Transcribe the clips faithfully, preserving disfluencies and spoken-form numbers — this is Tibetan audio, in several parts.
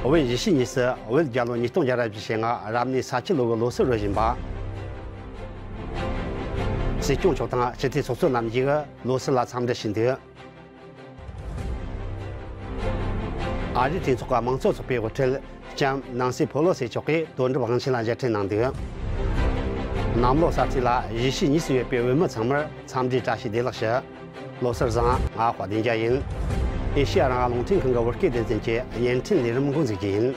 བོད་གཞིས་བྱེས་གཉིས་སུ་བོད་རྒྱལ་ལོ་ཉིས་སྟོང་བརྒྱ་ར་བཞི་ཞེ་ལྔ་རབ་གནས་ས་ཁྱི་ལོ་གི་ལོ་གསར་རོལ་བཞིན་པ། སྲིད་སྐྱོང་མཆོག་དང་སྤྱི་འཐུས་ཚོགས་གཙོ་རྣམ་གཉིས་ཀྱིས་ལོ་གསར་ལ་འཚམས་འདྲི་ཞུས་འདུག་ཨ་རིའི་གྲོས་ཚོགས་ཀྱི་དམངས་གཙོ་ཚོགས་པའི་དབུ་ཁྲིད་ལྕམ་ནན་སི་ཕོ་ལོ་སི་མཆོག་གིས་དོན་གྲུབ་དབང་ཆེན་ལ་མཇལ་འཕྲད་གནང་འདུག་གནམ་ལོ་གསར་ཚེས་ལ་གཞིས་བྱེས་གཉིས་སུ་ཡོད་པའི་བོད་མི་ཚང་མར་འཚམས་འདྲིའི་བཀྲ་ཤིས་བདེ་ལེགས་ཞུ། ལོ་གསར་བཟང་། ང་དཔལ་ལྡན་རྒྱལ་ཡིན། ཨེ་ཤེ་ཡ་རང་དབང་རླུང་འཕྲིན་ཁང་གི་བོད་སྐད་སྡེ་ཚན་གྱི་བརྙན་འཕྲིན་ལས་རིམ་འགོ་འཛུགས་རྒྱུ་ཡིན།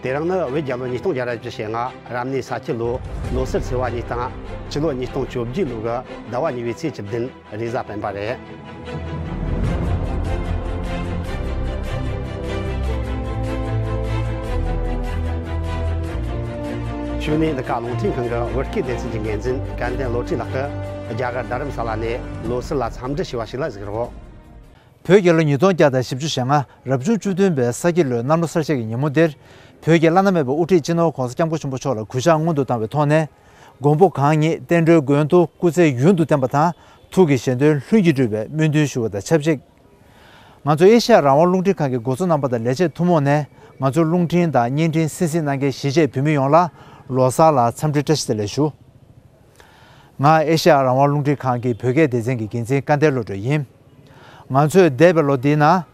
དེ་རིང་ནི་བོད་རྒྱལ་ལོ་ཉིས་སྟོང་བརྒྱ་ར་བཞི་ཞེ་ལྔ་རབ་གནས་ས་ཁྱི་ལོ་ལོ་གསར་ཚེས་པ་གཉིས་དང་ཕྱི་ལོ་ཉིས་སྟོང་བཅོ་བརྒྱད་ལོ་གི་ཟླ་བ་གཉིས་པའི་ཚེས་བཅུ་བདུན་རེས་གཟའ་སྤེན་པ་རེད། གཞུག་ནས་འདི་ག་རླུང་འཕྲིན་ཁང་གི་བོད་སྐད་སྡེ་ཚན་གྱི་འགན་འཛིན་སྐལ་ལྡན་བློ་གྲོས་ལགས་ཀྱིས་རྒྱ་གར་རྡ་རམ་ས་ལ་ནས་ལོ་གསར་ལ་འཚམས་འདྲི་ཞུ་བ་ཞིག་ལ་གཟིགས་རོགས། བོད་རྒྱལ་ལོ་ཉིས་སྟོང་བརྒྱ་དང་བཞི་བཅུ་ཞེ་ལྔ་རབ་བྱུང་བཅུ་བདུན་པའི་ས་ཁྱི་ལོའི་གནམ་ལོ་གསར་བཞད་ཀྱི་ཉིན་མོ་འདིར། བོད་ཀྱི་བླ་ན་མེད་པའི་དབུ་ཁྲིད་སྤྱི་ནོར་༧གོང་ས་༧སྐྱབས་མགོན་ཆེན་པོ་མཆོག་ལ་གུས་ཕྱག་སྔོན་དུ་བཏང་བའི་ཐོག་ནས། མགོན་པོ་གང་ཉིད་བསྟན་འགྲོའི་མགོན་དུ་སྐུ་ཚེ་ཡུན་དུ་བརྟན་པ་དང་། ཐུགས་ཀྱི་བཞེད་དོན་ལྷུན་གྱིས་འགྲུབ་པའི་སྨོན་འདུན་ཞུ་བ་དང་ཆབས་ཅིག་ང་ཚོ་ཨེ་ཤ་ཡ་རང་དབང་རླུང་འཕྲིན་ཁང་གི་འགོ་གཙོ་རྣམ་པ་དང་ལས་བྱེད་ཐུན་མོང་ནས། ང་ཚོའི་རླུང་འཕྲིན་དང་བརྙན་འཕྲིན་གསན་གཟིགས་གནང་མཁན་གཞིས་བྱེས་བོད་མི་ཡོངས་ལ་ལོ་གསར་ལ་འཚམས་འདྲི་བཀྲ་ཤིས་བདེ་ལེགས་ཞུ། ང་ཨེ་ཤ་ཡ་རང་དབང་རླུང་འཕྲིན་ཁང་གི་བོད་སྐད་སྡེ་ཚན་གྱི་འགན་འཛིན་སྐལ་ལྡན་བློ་གྲོས་ཡིན། ང་ཚོས་འདས་པའི་ལོ་འདིའི་ནང་།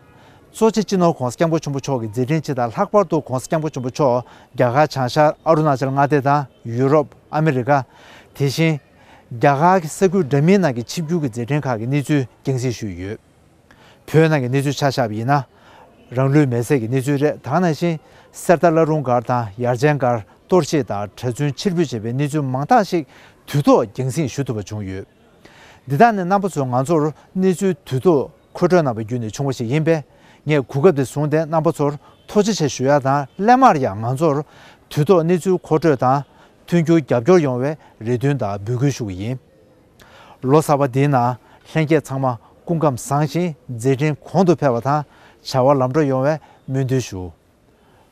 གཙོ་ཆེ་སྤྱི་ནོར་༧གོང་ས་༧སྐྱབས་མགོན་ཆེན་པོ་མཆོག་གི་མཛད་འཕྲིན་སྤྱི་དང་ལྷག་པར་དུ་༧གོང་ས་༧སྐྱབས་མགོན་ཆེན་པོ་མཆོག་རྒྱ་གར་བྱང་ཤར་ཨ་རུ་ན་ཅལ་མངའ་སྡེ་དང་ཡུ་རོབ། ཨ་མི་རི་ཀ། དེ་བཞིན། རྒྱ་གར་གྱི་ས་ཁུལ་འདྲ་མིན་ནང་གི་ཆིབས་བསྒྱུར་གྱི་མཛད་འཕྲིན་ཁག་གི་གནས་ཚུལ་རྒྱང་སྲིང་ཞུས་ཡོད། བོད་ནང་གི་གནས་ཚུལ་ཆ་བཞག་པ་ཡིན་ན། རང་ལུས་མེར་སྲེག་གི་གནས་ཚུལ་རེད། ད་ག་ནང་བཞིན་གསེར་རྟ་བླ་རུང་སྒར་དང་ཡར་ཆེན་སྒར་གཏོར་བཤིག་དང་གྲྭ་བཙུན་ཕྱིར་འབུད་བྱས་པའི་གནས་ཚུལ་མང་དག་ཞིག་དུས་ཐོག་རྒྱང་སྲིང་ཞུ་ཐུབ་པ་བྱུང་ཡོད། འདི་དག་ནི་རྣམ་པ་ཚོས་ང་ཚོར་གནས་ཚུལ་དུས་ཐོག་མཁོ་སྤྲོད་གནང་བ་བརྒྱུད་ནས་བྱུང་བ་ཞིག་ཡིན་པས། ངས་གོ་སྐབས་འདི་བཟུང་སྟེ་རྣམ་པ་ཚོར་ཐུགས་རྗེ་ཆེ་ཞུ་ཡ་དང་། སླད་མར་ཡང་ང་ཚོར་དུས་ཐོག་གནས་ཚུལ་མཁོ་སྤྲོད་དང་། མཐུན་འགྱུར་རྒྱབ་སྐྱོར་ཡོང་བའི་རེ་འདུན་དང་འབོད་སྐུལ་ཞུ་གི་ཡིན། ལོ་གསར་པ་འདིའི་ནང་ལྷན་རྒྱས་ཚང་མ་སྐུ་ཁམས་བཟང་ཞིང་མཛད་འཕྲིན་གོང་དུ་འཕེལ་བ་དང་། བྱ་བ་ལམ་འགྲོ་ཡོང་བའི་སྨོན་འདུན་ཞུ།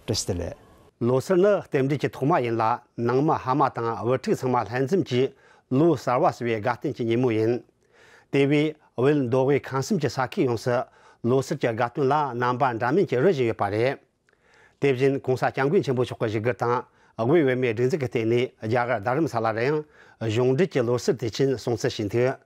བཀྲ་ཤིས་བདེ་ལེགས། ལོ་གསར་ནི་རྟེན་འབྲེལ་གྱི་ཐོག་མ་ཡིན་ལ། ནང་མི་ཕ་མ་དང་བུ་ཕྲུག་ཚང་མ་ལྷན་འཛོམས་ཀྱིས་ལོ་གསར་བ་བསུ་བའི་དགའ་སྟོན་གྱི་ཉིན་མོ་ཡིན། དེ་བས་བོད་མདོ་དབུས་ཁམས་གསུམ་གྱི་ས་ཁུལ་ཡོངས་སུ་ལོ་གསར་གྱི་དགའ་སྟོན་ལ་རྣམ་པ་འདྲ་མིན་གྱིས་རོལ་བཞིན་ཡོད་པ་རེད། དེ་བཞིན་༧གོང་ས་༧སྐྱབས་མགོན་ཆེན་པོ་མཆོག་གི་བཞུགས་སྒར་དང་དབུས་བོད་མིའི་སྒྲིག་འཛུགས་ཀྱི་ལྟེ་གནས་རྒྱ་གར་རྡ་རམ་ས་ལ་རུ་ཡང་གཞུང་འབྲེལ་གྱི་ལོ་གསར་དུས་ཆེན་སྲུང་བརྩི་བྱས་འདུག་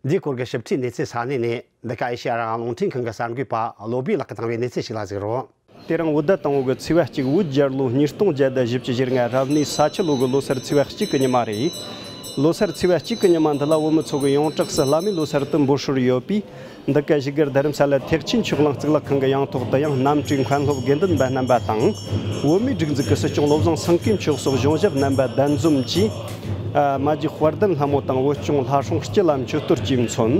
འདིའི་སྐོར་གྱི་ཞིབ་ཕྲའི་གནས་ཚུལ་ས་གནས་ནས་འདི་ག་ཨེ་ཤེ་ཡ་རང་དབང་རླུང་འཕྲིན་ཁང་གི་གསར་འགོད་པ་བློ་བྷེ་ལགས་ཀྱིས་བཏང་བའི་གནས་ཚུལ་ཞིག་ལ་གཟིགས་རོགས། དེ་རིང་བོད་ཟླ་དང་པོ་གི་ཚེས་པ་གཅིག་བོད་རྒྱལ་ལོ་ཉིས་སྟོང་བརྒྱ་དང་བཞི་བཅུ་ཞེ་ལྔ་རབ་གནས་ས་ཁྱི་ལོ་གི་ལོ་གསར་ཚེས་པ་གཅིག་གི་ཉི་མ་རེད། ལོ་གསར་ཚེས་པ་གཅིག་གི་ཉི་མ་འདི་ལ་བོད་མི་ཚོ་གི་ཡོངས་གྲགས་སུ་བླ་མའི་ལོ་གསར་དུ་འབོད་སྲོལ་ཡོད་པས། འདི་ག་བཞུགས་སྒར་རྡ་རམ་ས་ལ་ཐེག་ཆེན་ཆོས་གླིང་གཙུག་ལག་ཁང་གི་ཡང་ཐོག་ཏུ་ཡང་རྣམ་གྲོས་མཁན་སློབ་དགེ་འདུན་པ་རྣམ་པ་དང་། བོད་མིའི་སྒྲིག་འཛུགས་ཀྱི་སྲིད་སྐྱོང་བློ་བཟང་སེང་གེ་མཆོག་སོགས་གཞུང་ཞབས་རྣམ་པ་གདན་འཛོམས་ཀྱིས། ཨ། མ་གྱི་དཔལ་ལྡན་ལྷ་མོ་དང་བོད་སྐྱོང་ལྷ་སྲུང་སྤྱི་ལ་མཆོད་གཏོར་གྱིས་མཚོན།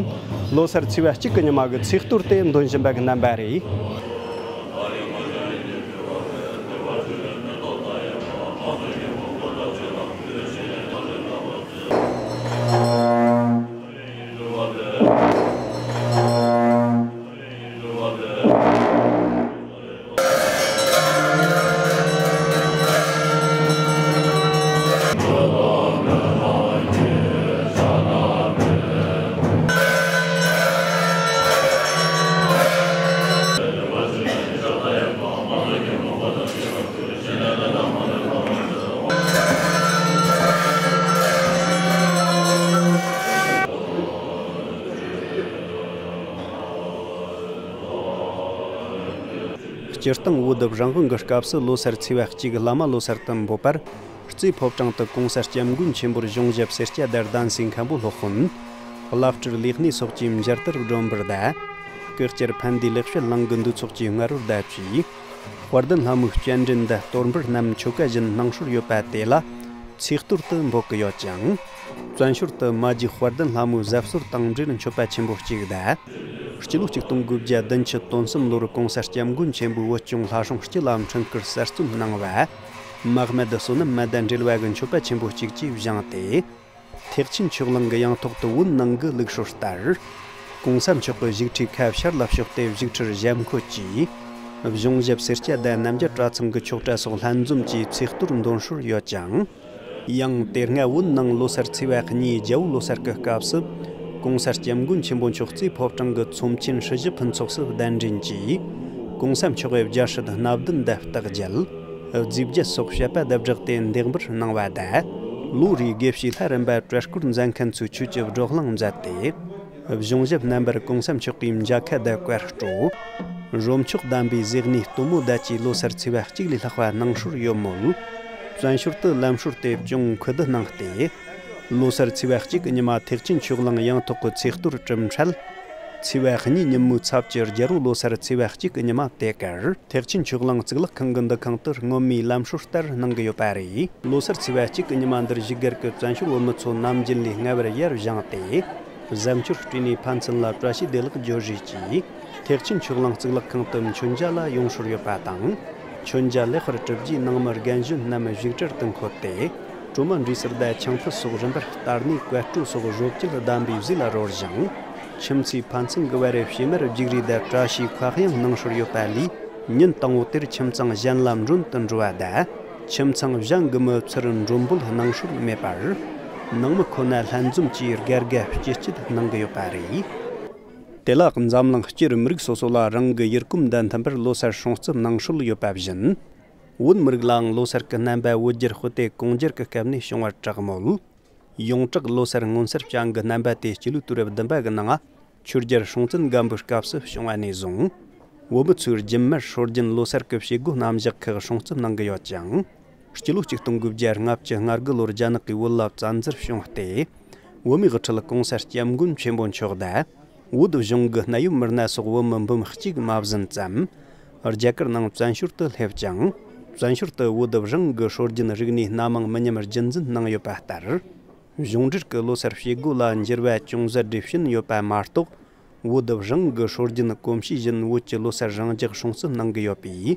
ལོ་གསར་ཚེས་པ་གཅིག་གི་ཉི་མ་གི་ཚེས་གཏོར་དེ་འདོན་བཞིན་པ་གི་རྣམ་པ་རེད། སྤྱིར་བཏང་བོད་རང་དབང་གི་སྐབས་སུ་ལོ་སར་ཚེས་པ་གཅིག་བླ་མ་ལོ་སར་དུ་འབོད་པར། རྩེ་ཕོ་བྲང་དུ་གོང་ས་སྐྱབས་མགོན་ཆེན་པོར་གཞུང་ཞབས་སེར་སྐྱ་དང་གདན་སའི་མཁན་པོ་སློབ་དཔོན། བླ་སྤྲུལ་ལས་སྣེ་སོགས་ཀྱིས་མཇལ་དར་སྒྲོན་འབུལ་དང་། སྐུ་བཅར་ཕན་བདེ་ལེགས་བཤད་གླིང་གི་འདུ་ཚོགས་ཀྱིས་རྔ་རོལ་དང་བཅས། དཔལ་ལྡན་ལྷ་མོའི་སྤྱན་འདྲེན་དང་གཏོར་འབུལ་རྣམས་ཆོ་ག་བཞིན་གནང་སྲོལ་ཡོད་པ་དེ་ལ་ཚེས་གཏོར་དུ་འབོད་ཀྱི་ཡོད་ཅིང་། བཙན་བྱོལ་དུ་མ་གྱི་དཔལ་ལྡན་ལྷ་མོའི་གཟབ་གསོལ་དང་འབྲེལ་མཆོད་པ་ཆེན་པོ་གཅིག་དང་། སྤྱི་ལོ་ཆིག་སྟོང་དགུ་བརྒྱ་བདུན་ཅུ་དོན་གསུམ་ལོར་གོང་ས་སྐྱབས་མགོན་ཆེན་པོས་བོད་སྐྱོང་ལྷ་སྲུང་སྤྱི་ལ་འཕྲིན་བསྐུར་གསར་རྩོམ་གནང་བ། མ་སྨད་བསོད་ནམས་མ་དང་འབྲེལ་བ་གི་མཆོད་པ་ཆེན་པོ་གཅིག་བཅས་བཞེངས་ཏེ། ཐེག་ཆེན་ཆོས་གླིང་གི་ཡང་ཐོག་ཏུ་བོད་ནང་གི་ལུགས་སྲོལ་ལྟར། གོང་ས་མཆོག་གི་བཞུགས་ཁྲིའི་ཁ་ཤར་ལ་ཕྱོགས་ཏེ་བཞུགས་ཁྲིར་ཞབས་འཁོད་ཀྱིས། གཞུང་ཞབས་སེར་སྐྱ་དང་རྣམ་རྒྱལ་གྲྭ་ཚང་གི་ཆོག་གྲྭ་སོགས་ལྷན་འཛོམས་ཀྱིས་ཚེས་གཏོར་འདོན་སྲོལ་ཡོད་ཅིང་། ཡང་དེ་སྔ་བོད་ནང་ལོ་སར་ཚེས་པ་གཉིས་རྒྱལ་པོ་ལོ་སར་གྱི་སྐབས་སུ། གོང་ས་སྐྱབས་མགོན་ཆེན་པོ་མཆོག་རྩེ་ཕོ་བྲང་གི་ཚོམས་ཆེན་སྲི་ཞུ་ཕུན་ཚོགས་སུ་གདན་འདྲེན་གྱིས། གོང་ས་མཆོག་གི་རྒྱལ་སྲིད་སྣ་བདུན་དེབ་རྟགས་བརྒྱད། རྫས་བརྒྱད་སོགས་བཤད་པ་དེབ་བསྒྲགས་ཏེ་འདེགས་འབུལ་གནང་བ་དང་། ལོ་རེའི་དགེ་བཤེས་ལྷ་རམས་པ་གྲྭ་སྐོར་མཛད་མཁན་ཚོའི་ཆོས་ཀྱི་བགྲོ་གླེང་མཛད་དེ། གཞུང་ཞབས་རྣམ་པར་གོང་ས་མཆོག་གིས་མཇལ་ཁ་དང་བཀའ་སྤྲོད། རོ་མཆོག་གདམས་པའི་ཟས་གནས་སྟོན་མོ་བརྡ་བཅས་ལོ་སར་ཚེས་པ་གཅིག་ལས་ལྷག་པ་གནང་སྲོལ་ཡོད་མོད། བཙན་བྱོལ་དུ་ལམ་སྲོལ་དེ་ཅུང་ཁུ་བསྡུ་གནང་སྟེ། ལོ་སར་ཚེས་པ་གཅིག་གི་ཉི་མ་ཐེག་ཆེན་ཆོས་གླིང་ཡང་ཐོག་གི་ཚེས་གཏོར་གྲུབ་འཕྲལ། ཚེས་པ་གཉིས་ཉིན་མོའི་ཚབ་ཀྱི་རྒྱལ་པོ་ལོ་སར་ཚེས་པ་གཅིག་གི་ཉི་མ་དེ་གར་ཐེག་ཆེན་ཆོས་གླིང་གཙུག་ལག་ཁང་གི་འདུ་ཁང་དུ་སྔོན་མའི་ལམ་སྲོལ་ལྟར་གནང་གི་ཡོད་པ་རེད། ལོ་སར་ཚེས་པ་གཅིག་གི་ཉི་མ་འདིར་བཞུགས་སྒར་གྱི་བཙན་བྱོལ་བོད་མི་ཚོ་ནམ་རྒྱུན་ལས་སྔ་བར་ཡར་བཞེངས་ཏེ། གཟབ་མཆོར་སྤྲས་ནས་ཕན་ཚུན་ལ་བཀྲ་ཤིས་བདེ་ལེགས་བརྗོད་རེས་ཀྱིས། ཐེག་ཆེན་ཆོས་གླིང་གཙུག་ལག་ཁང་དུ་མཆོད་མཇལ་ལ་ཡོང་སྲོལ་ཡོད་པ་དང་། མཆོད་མཇལ་ལེགས་པར་གྲུབ་རྗེས་ནང་མི་རྒན་གཞོན་རྣམས་བཞུགས་གྲལ་དུ་འཁོད་དེ། གྲོ་མ་འབྲས་སིལ་དང་ཆང་ཕུད་སོགས་རིམ་པར་བསྟར་ནས་བཀའ་སྤྲོད་སོགས་རོ་བཅུད་གདམས་པའི་ཟས་ལ་རོལ་ཞིང་། ཁྱིམ་མཚེས་ཕན་ཚུན་གྱི་བར་ཕྱེ་མར་རྒྱུག་རེས་དང་བཀྲ་ཤིས་ཁ་གཡང་གནང་སྲོལ་ཡོད་པ་ལས། ཉིན་དང་པོ་དེར་ཁྱིམ་ཚང་གཞན་ལ་མགྲོན་དུ་འགྲོ་བ་དང་། ཁྱིམ་ཚང་གཞན་གྱི་མི་ཚུར་མགྲོན་འབོད་གནང་སྲོལ་མེད་པར། ནང་མི་ཁོ་ན་ལྷན་འཛོམས་ཀྱིས་དགའ་དགའ་སྐྱིད་སྐྱིད་གནང་གི་ཡོད་པ་རེད། དེ་ལ་འཛམ་གླིང་སྤྱིར་མི་རིགས་སོ་སོ་ལ་རང་གི་ཡུལ་གོམས་དང་མཐུན་པར་ལོ་སར་སྲུང་བརྩི་གནང་སྲོལ་ཡོད་པ་བཞིན། བོད་མི་རིགས་ལའང་ལོ་སར་གྱི་རྣམ་པ་བོད་རྒྱལ་དཔེ་དེབ་གུང་རྒྱལ་གྱི་སྐབས་ནས་བྱུང་བར་གྲགས་མོད། ཡོངས་གྲགས་ལོ་སར་སྔོན་གསར་བྱ་འགུལ་རྣམ་པ་དེ་སྤྱི་ལོའི་དུས་རབས་བདུན་པ་གི་ནང་ཆོས་རྒྱལ་སྲོང་བཙན་སྒམ་པོའི་སྐབས་སུ་བྱུང་བ་ནས་བཟུང་། བོད་མི་ཚོས་རྒྱུན་མར་སྲོལ་རྒྱུན་ལོ་སར་གྱི་བྱེད་སྒོ་རྣམ་གཞག་ཁག་སྲུང་བརྩི་གནང་གི་ཡོད་ཅིང་། སྤྱི་ལོ་ཆིག་སྟོང་དགུ་བརྒྱ་ལྔ་བཅུ་ང་དགུ་ལོར་རྒྱ་ནག་གིས་བོད་ལ་བཙན་འཛུལ་བྱུང་སྟེ། བོད་མིའི་དབུ་ཁྲིད་གོང་ས་སྐྱབས་མགོན་ཆེན་པོ་མཆོག་དང་། བོད་གཞུང་གི་གནད་ཡོད་མི་སྣ་སོགས་བོད་མི་འབུམ་གཅིག་མ་ཟིན་ཙམ། རྒྱ་གར་ནང་བཙན་བྱོལ་དུ་སླེབས་ཀྱང་། བཙན་བྱོལ་དུ་བོད་རང་གི་སྲོལ་རྒྱུན་རིག་གནས་སྣ་མང་མི་ཉམས་རྒྱུན་འཛིན་གནང་ཡོད་པ་ལྟར། གཞུང་འབྲེལ་གྱི་ལོ་སར་བྱེད་སྒོ་ལ་འགྱུར་བ་ཅུང་ཟད་རེ་ཕྱིན་ཡོད་པ་མ་གཏོགས། བོད་རང་གི་སྲོལ་རྒྱུན་གོམས་གཤིས་བཞིན་བོད་ཀྱི་ལོ་སར་རང་འཇགས་སྲུང་བརྩི་གནང་གི་ཡོད་པས།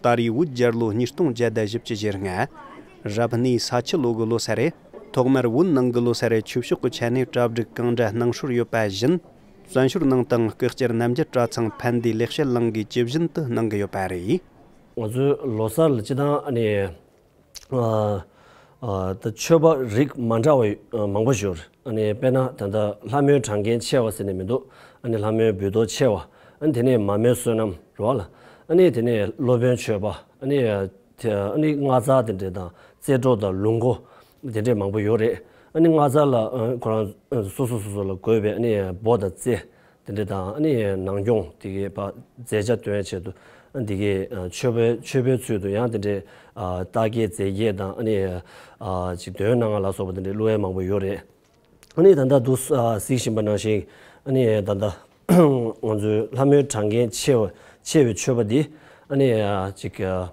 ད་རེས་བོད་རྒྱལ་ལོ་ཉིས་སྟོང་བརྒྱ་དང་བཞི་བཅུ་ཞེ་ལྔ། རབ་གནས་ས་ཁྱི་ལོ་གི་ལོ་སར་རེད། ཐོག་མར་བོད་ནང་གི་ལོ་སར་རེད། ཆོས་ཕྱོགས་ཀྱི་ཆ་ནས་གྲ་སྒྲིག་གང་འདྲ་གནང་སྲོལ་ཡོད་པ་བཞིན། བཙན་བྱོལ་ནང་དང་སྐུ་བཅར་རྣམས་ཀྱི་གྲྭ་ཚང་ཕན་བདེ་ལེགས་བཤད་གླིང་གིས་ཇི་བཞིན་དུ་གནང་གི་ཡོད་པ་རེད། ང་ཚོའི་ལོ་སར་ལ་སྤྱི་བཏང་ཨ་ནི། ཨ་ཨ་ད་མཆོད་པ་རིགས་མ་འདྲ་བ་ཨ་མང་པོ་ཡོད་རེད། ཨ་ནི་དཔེར་ན་ད་ལྟ་ལྷ་མོའི་གྲངས་ཀའི་ཆེ་བ་ཟེར་ནས་མི་འདུག་ཨ་ནི་ལྷ་མོའི་འབུལ་གཏོར་ཆེ་བ། ཨ་ནི་དེ་ནས་མ་མོའི་བསོད་ནམས་རེད་བ་ལ། ཨ་ནི་དེ་ནས་སློབ་དཔོན་མཆོད་པ། ཨ་ནི་དེ་ཨ་ནི་སྔགས་ཚར་དེ་འདྲས་དང་རྩེ་གྲོགས་དང་ལུག་མགོ་དེ་འདྲས་མང་པོ་ཡོད་རེད། ཨ་ནི་སྔགས་ཚར་ལ་ཨ་ཁོ་རང་ཨ་སོ་སོ་སོ་སོ་ལ་དགོས་པའི་ཨ་ནི་འབོ་དང་རྩེ། དེ་འདྲ་དང་ཨ་ནི་ནང་སྐྱོང་དེ་གའི་ཕ་མཛད་བྱ་སྟོན་ཆེད་དུ་ཨ་འདི་གའི་ཨ་མཆོད་པའི་མཆོད་པའི་ཚུལ་དུ་ཡང་དེ་འདྲའི་ཨ་རྟགས་བརྒྱད་རྫས་བརྒྱད་དང་ཨ་ནི་ཨ་ཅིག་འདོན་གནང་བ་ལ་སོགས་པ་དེ་འདྲའི་བླུ་བ་མང་པོ་ཡོད་རེད། ཨ་ནི་ད་ལྟ་འདུག་ཨ་གཟིགས་བཞིན་པ་ནང་བཞིན་ཨ་ནི་ད་ལྟ་ང་ཚོའི་ལྷ་མོའི་གྲངས་ཀའི་ཆེ་བ་ཆེ་བའི་མཆོད་པ་འདི་ཨ་ནི་ཨ་ཅིག་ཨ།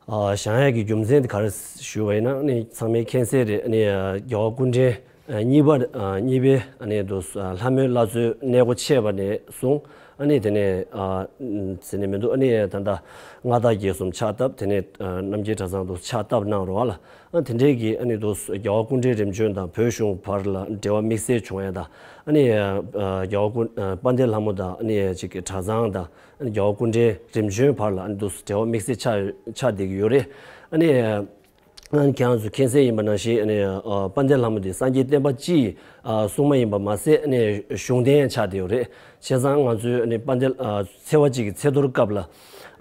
ཨ་བཞེངས་ཡག་གི་རྒྱུ་མཚན་དེ་ག་རེ་ཞུ་བ་ཡིན་ན་ཨ་ནི་ཚང་མས་མཁྱེན་གསལ་རེད། ཨ་ནི་རྒྱལ་བ་སྐུ་ཕྲེང་ཨ་གཉིས་པ་ཨ་གཉིས་པའི་ཨ་ནི་དུ་ལྷ་མོའི་བླ་མཚོའི་གནས་སྒོ་ཕྱེས་པ་ནས་བཟུང་ཨ་ནི་དེ་ནས་ཨ་ཟེར་ནས་མི་འདུག་ཨ་ནི་ད་ལྟ་མངའ་བདག་རྒྱལ་གསུམ་ཕྱག་བཏབ། དེ་ནས་ཨ་རྣམ་རྒྱལ་གྲྭ་ཚང་དུ་ཕྱག་བཏབ་གནང་རོགས་ཨ་ལ། ཨ་དེ་འདྲའི་གི་ཨ་ནི་དུ་རྒྱལ་བ་སྐུ་ཕྲེང་རིམ་བྱོན་དང་བོད་གཞུང་བར་ལ་འབྲེལ་བ་དམིགས་བསལ་བྱུང་ཡ་དང་ཨ་ནི་ཨ་རྒྱལ་བ་སྐུ་ཨ་དཔལ་ལྡན་ལྷ་མོ་དང་ཨ་ནི་ཅིག་གྲྭ་ཚང་དང་། རྒྱལ་བ་སྐུ་ཕྲེང་རིམ་བྱོན་བར་ལ་ཨ་ནི་འདུག་འབྲེལ་བ་དམིགས་བསལ་ཆགས་ཆགས་བསྡད་ཀྱི་ཡོད་རེད། ཨ་ནི་ཨ་ཁྱེད་རང་ཚོ་མཁྱེན་གསལ་ཡིན་པ་ནང་བཞིན་ཨ་ནི་ཨ་དཔལ་ལྡན་ལྷ་མོ་འདི་སངས་རྒྱས་བསྟན་པ་སྤྱི་ཡི་ཨ་སྲུང་མ་ཡིན་པ་མ་ཟད་ཨ་ནི་གཞུང་བསྟེན་ཡང་ཆགས་བསྡད་ཡོད་རེད། བྱས་ཙང་ང་ཚོའི་ཨ་ནི་དཔལ་ལྡན་ཨ་ཚེས་པ་གཅིག་གི་ཚེས་གཏོར་སྐབས་ལ་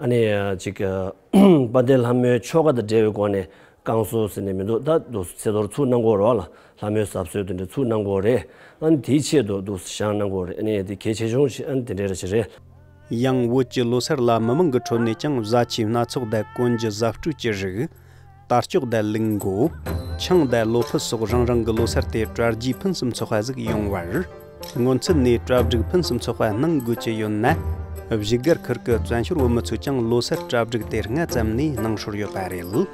ཨ་ནི་ཨ་ཅིག་ཨ་དཔལ་ལྡན་ལྷ་མོའི་ཆོ་ག་དང་འབྲེལ་བའི་སྒོ་ནས། བསྐང་གསོ་ཟེར་ནས་མི་འདུག་ད་འདུག་ཚེས་གཏོར་ཚུགས་གནང་གི་ཡོད་རེད་བ་ལ། ལྷ་མོའི་གཟབ་གསོལ་དེ་འདྲ་ཚུགས་གནང་གི་ཡོད་རེད། ཨ་ནི་དེའི་ཆེད་དུ་འདུག་བཞེངས་གནང་གི་ཡོད་རེད། ཨ་ནི་དེ་གལ་ཆེ་ཆུང་ཞིག་ཨ་ནི་དེ་འདྲའི་ར་ཞིག་རེད། ཡང་བོད་ཀྱི་ལོ་སར་ལ་མི་མང་གི་ཁྲོད་ནས་ཀྱང་བཟའ་ཆས་སྣ་ཚོགས་དང་གོན་རྒྱུ་བཟའ་སྤྲོས་ཀྱི་རིགས། དར་ལྕོག་དང་ལུག་མགོ། ཆང་དང་ལོ་ཕུད་སོགས་རང་རང་གི་ལོ་སར་དེ་གྲ་རྒྱས་ཕུན་སུམ་ཚོགས་པ་ཟིག་ཡོང་བར། སྔོན་ཚུད་ནས་གྲ་སྒྲིག་ཕུན་སུམ་ཚོགས་པ་གནང་དགོས་ཀྱི་ཡོད་ན། བཞུགས་སྒར་ཁུལ་གྱི་བཙན་བྱོལ་བོད་མི་ཚོས་ཀྱང་ལོ་སར་གྲ་སྒྲིག་དེ་སྔ་ཙམ་ནས་གནང་སྲོལ་ཡོད་པ་རེད།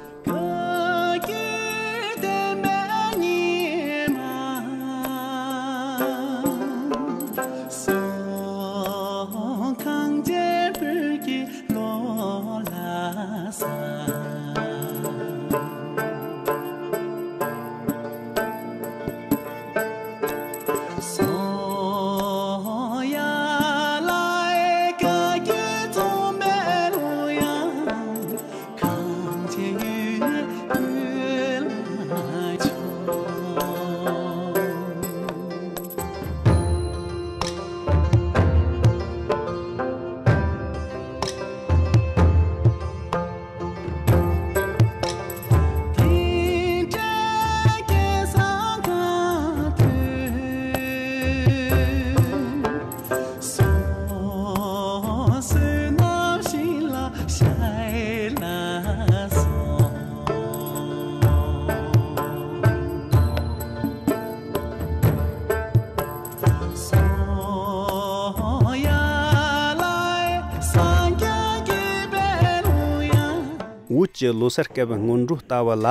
བོད་ཀྱི་ལོ་གསར་སྐབས་སྔོན་འགྲོ་ལྟ་བུ་ལ།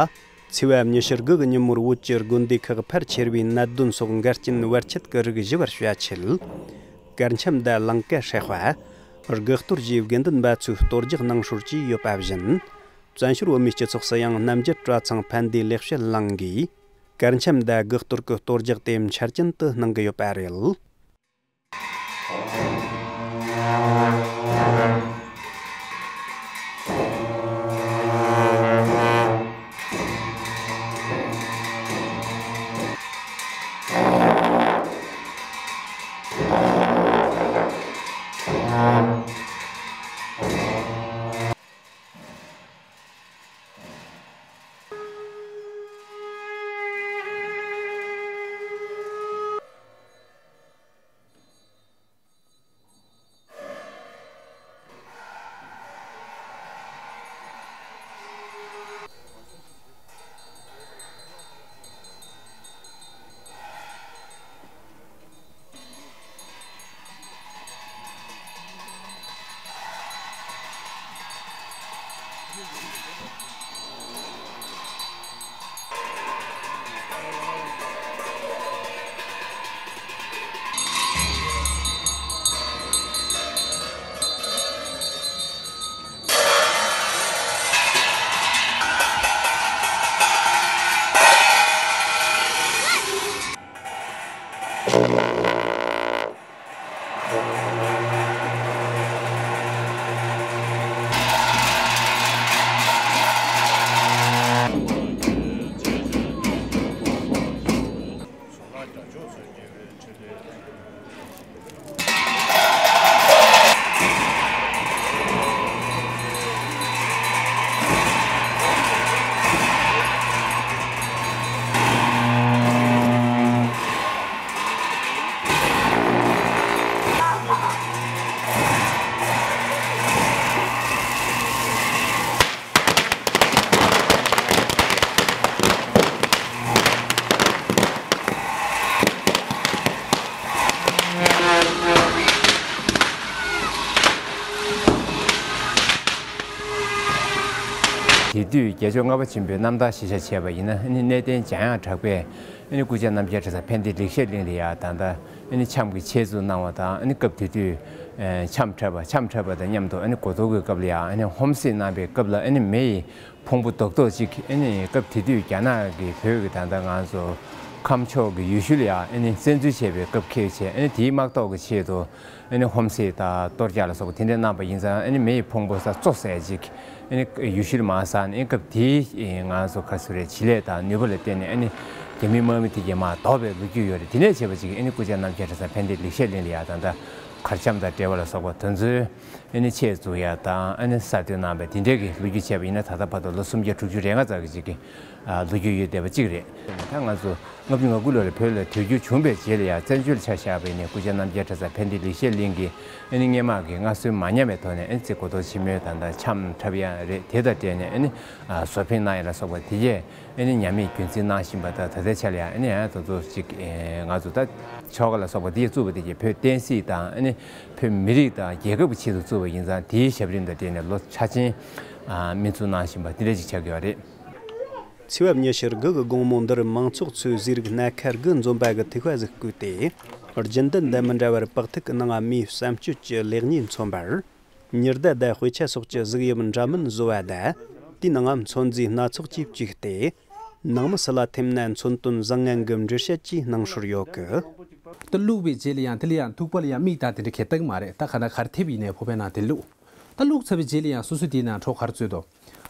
ཚེས་པ་ཉི་ཤུ་དགུ་གི་ཉིན་མོར་བོད་ཀྱི་དགོན་སྡེ་ཁག་ཕལ་ཆེར་བའི་ནད་གདོན་སོགས་འགལ་རྐྱེན་བར་ཆད་ཀྱི་རིགས་ཞི་བར་བྱ་ཆེད། གར་འཆམ་དང་ལིང་ག་སྲེག་པ། དགུ་གཏོར་བཅས་དགེ་འདུན་པ་ཚོས་གཏོར་རྒྱག་གནང་སྲོལ་བཅས་ཡོད་པ་བཞིན། བཙན་བྱོལ་བོད་མིའི་སྤྱི་ཚོགས་སུ་ཡང་རྣམ་རྒྱལ་གྲྭ་ཚང་ཕན་བདེ་ལེགས་བཤད་གླིང་གིས། གར་འཆམ་དང་དགུ་གཏོར་གྱི་གཏོར་རྒྱག་དེ་འཆར་ཅན་དུ་གནང་གི་ཡོད་པ་རེད། དེ་དུས་རྒྱལ་མཆོག་ལྔ་པ་ཆེན་པོའི་རྣམ་ཐར་གཞིར་བཞག་བྱས་པ་ཡིན་ན། ཨ་ནི་གནས་བརྟན་འཇམ་དབྱངས་གྲགས་པས་ཨ་ནི་སྐུ་བཅར་རྣམ་རྒྱལ་གྲྭ་ཚང་ཕན་བདེ་ལེགས་བཤད་གླིང་ལ་ཡ་ད་ལྟ་ཨ་ནི་འཆམ་གྱི་ཆེད་འཛུགས་གནང་བ་དང་། ཨ་ནི་སྐབས་དེ་དུས་ཨེ་འཆམ་འཁྲབ་པ་འཆམ་འཁྲབ་པ་དང་མཉམ་དུ་ཨ་ནི་གོ་ཐོག་གི་སྐབས་ལ་ཡ་ཨ་ནི་ཧོམ་སེ་གནང་པའི་སྐབས་ལ། ཨ་ནི་མེ་ཡི་ཕུང་པོ་རྡོག་རྡོག་ཅིག་ཨ་ནི་སྐབས་དེ་དུས་རྒྱ་ནག་གིས་བོད་ཀྱི་ད་ལྟ་ང་ཚོ་ཁམས་ཕྱོགས་ཀྱི་ཡུལ་ཤུལ་ལ་ཡ་ཨ་ནི་བཙན་འཛུལ་བྱས་པའི་སྐབས་འཁེལ་བྱས། ཨ་ནི་དེའི་དམག་ཐོག་གི་ཆེད་དུ་ཨ་ནི་ཧོམ་སེ་དང་གཏོར་རྒྱག་ལ་སོགས་པ་དེ་འདྲའི་གནང་པ་ཡིན་ཙང་། ཨ་ནི་མེ་ཡི་ཕུང་པོ་ས་བཙོ་ཟེར་ཅིག་ཨ་ནི་ཡུལ་ཤུལ་མར་ཟགས་ནས། ཨ་ནི་སྐབས་དེའི་ང་ཚོ་ག་ཟེར་རེད། བྱེད་ལས་དང་ནུས་པ་ལ་བརྟེན་ནས་ཨ་ནི་རྒྱ་མི་དམག་མི་དེ་གས་མར་བཟློག་པའི་ལོ་རྒྱུས་ཡོད་རེད། དེ་ནས་བྱས་པ་ཅིག་ཨ་ནི་སྐུ་བཅར་རྣམ་རྒྱལ་གྲྭ་ཚང་ཕན་བདེ་ལེགས་བཤད་གླིང་ལ་ཡ་ད་ལྟ་གར་འཆམ་དང་འབྲེལ་བ་ལ་སོགས་པ་དེ་ཚོའི་ཨ་ནི་ཆེད་འཛུགས་ཡ་དང་། ཨ་ནི་གསར་གཏོད་གནང་བའི་དེ་འདྲའི་གི་ལོ་རྒྱུས་བྱས་པ་ཡིན་ན། ད་ལྟ་བར་དུ་ལོ་སུམ་བརྒྱ་དྲུག་ཅུ་རེ་ལྔ་ཙམ་གྱི་ཅིག་གི་ལོ་རྒྱུས་ཡོད་བསྡད་པ་ཅིག་རེད། ད་ང་ཚོ་ལྔ་བཅུ་ང་དགུ་ལོ་ལ་བོད་ལ་དུས་འགྱུར་བྱུང་བའི་རྗེས་ལ་ཡ་བཙན་བྱོལ་ཆ་བཞག་པ་ཡིན་ན། སྐུ་བཅར་རྣམ་རྒྱལ་གྲྭ་ཚང་ཕན་བདེ་ལེགས་བཤད་གླིང་གིས་ཨ་ནི་སྔོན་མ་གི་སྔར་སྲོལ་མ་ཉམས་པའི་ཐོག་ནས། ཨ་ནི་ཅིག་གོ་ཐོག་ཆེན་མོའི་ད་ལྟ་འཆམ་འཁྲབ་ཡ་རེད། དེ་དང་འབྲེལ་ནས་ཨ་ནི་བཟོ་ཕེབས་གནང་ཡ་ལ་སོགས་པ་དེ་གས་ཨ་ནི་ཉམས་མེད་རྒྱུན་འཛིན་གནང་བཞིན་པ་དང་། ད་ལྟའི་ཆ་ལ་ཡ་ཨ་ནི་ཡང་དེ་ཚོ་ཅིག་ང་ཚོ་ད་ཆོལ་ཁ་ལ་སོགས་པ་དེ་གས་བཙུགས་པ་དེ་གས་བོད་བསྟན་སྲིད་དང་། ཨ་ནི་བོད་མི་རིགས་དང་རྒྱལ་ཁབ་ཀྱི་ཆེད་དུ་བཙུགས་པ་ཡིན་ཙང་། དེའི་ཞབས་རིམ་དང་འབྲེལ་ནས་ལོ་ཆ་ཆེན་སྨིན་ཚུགས་གནང་བཞིན་པ་དེ་འདྲ་ཅིག་ཆགས་ཀྱི་ཡོད་རེད། ཚེས་པ་ཉི་ཤུ་དགུ་གི་དགོང་མོ་འདིར་མང་ཚོགས་ཚོས་ཟས་རིགས་སྣ་ཁ་དགུ་འཛོམས་པ་གི་ཐིགས་པ་ཟིག་བརྐོས་ཏེ། རྒྱུན་ལྡན་དང་མི་འདྲ་བར་པགས་ཐིག་གི་ནང་མིའི་བསམ་སྤྱོད་ཀྱི་ལེགས་ཉེས་མཚོན་པར། ཉི་ཟླ་དང་དཔེ་ཆ་སོགས་ཀྱི་གཟུགས་དབྱིབས་འདྲ་མིན་བཟོ་བ་དང་། དེའི་ནང་མཚོན་རྫས་སྣ་ཚོགས་ཀྱིས་བཅུག་སྟེ། ནང་མི་སུ་ལ་ཐིམ་ན་མཚོན་དོན་བཟང་ངན་གྱི་འགྲེལ་བཤད་ཀྱི་གནང་སྲོལ་ཡོད་གི། ད་བླུགས་པའི་རྗེས་ལ་ཡང་དེ་ལ་ཡང་ཐུག་པ་ལ་ཡང་མིག་དང་དེ་འདྲ་གས་ལྟ་གི་མ་རེད། ད་ག་ན་གར་ཐེབས་ཡིན་ནའི་ཕོར་པའི་ནང་དེ་བླུགས། ད་བླུགས་ཚར་བའི་རྗེས་ལ་ཡང་སོ་སོ་དེའི་ནང་གྲོ་གར་བཙོས་དོ།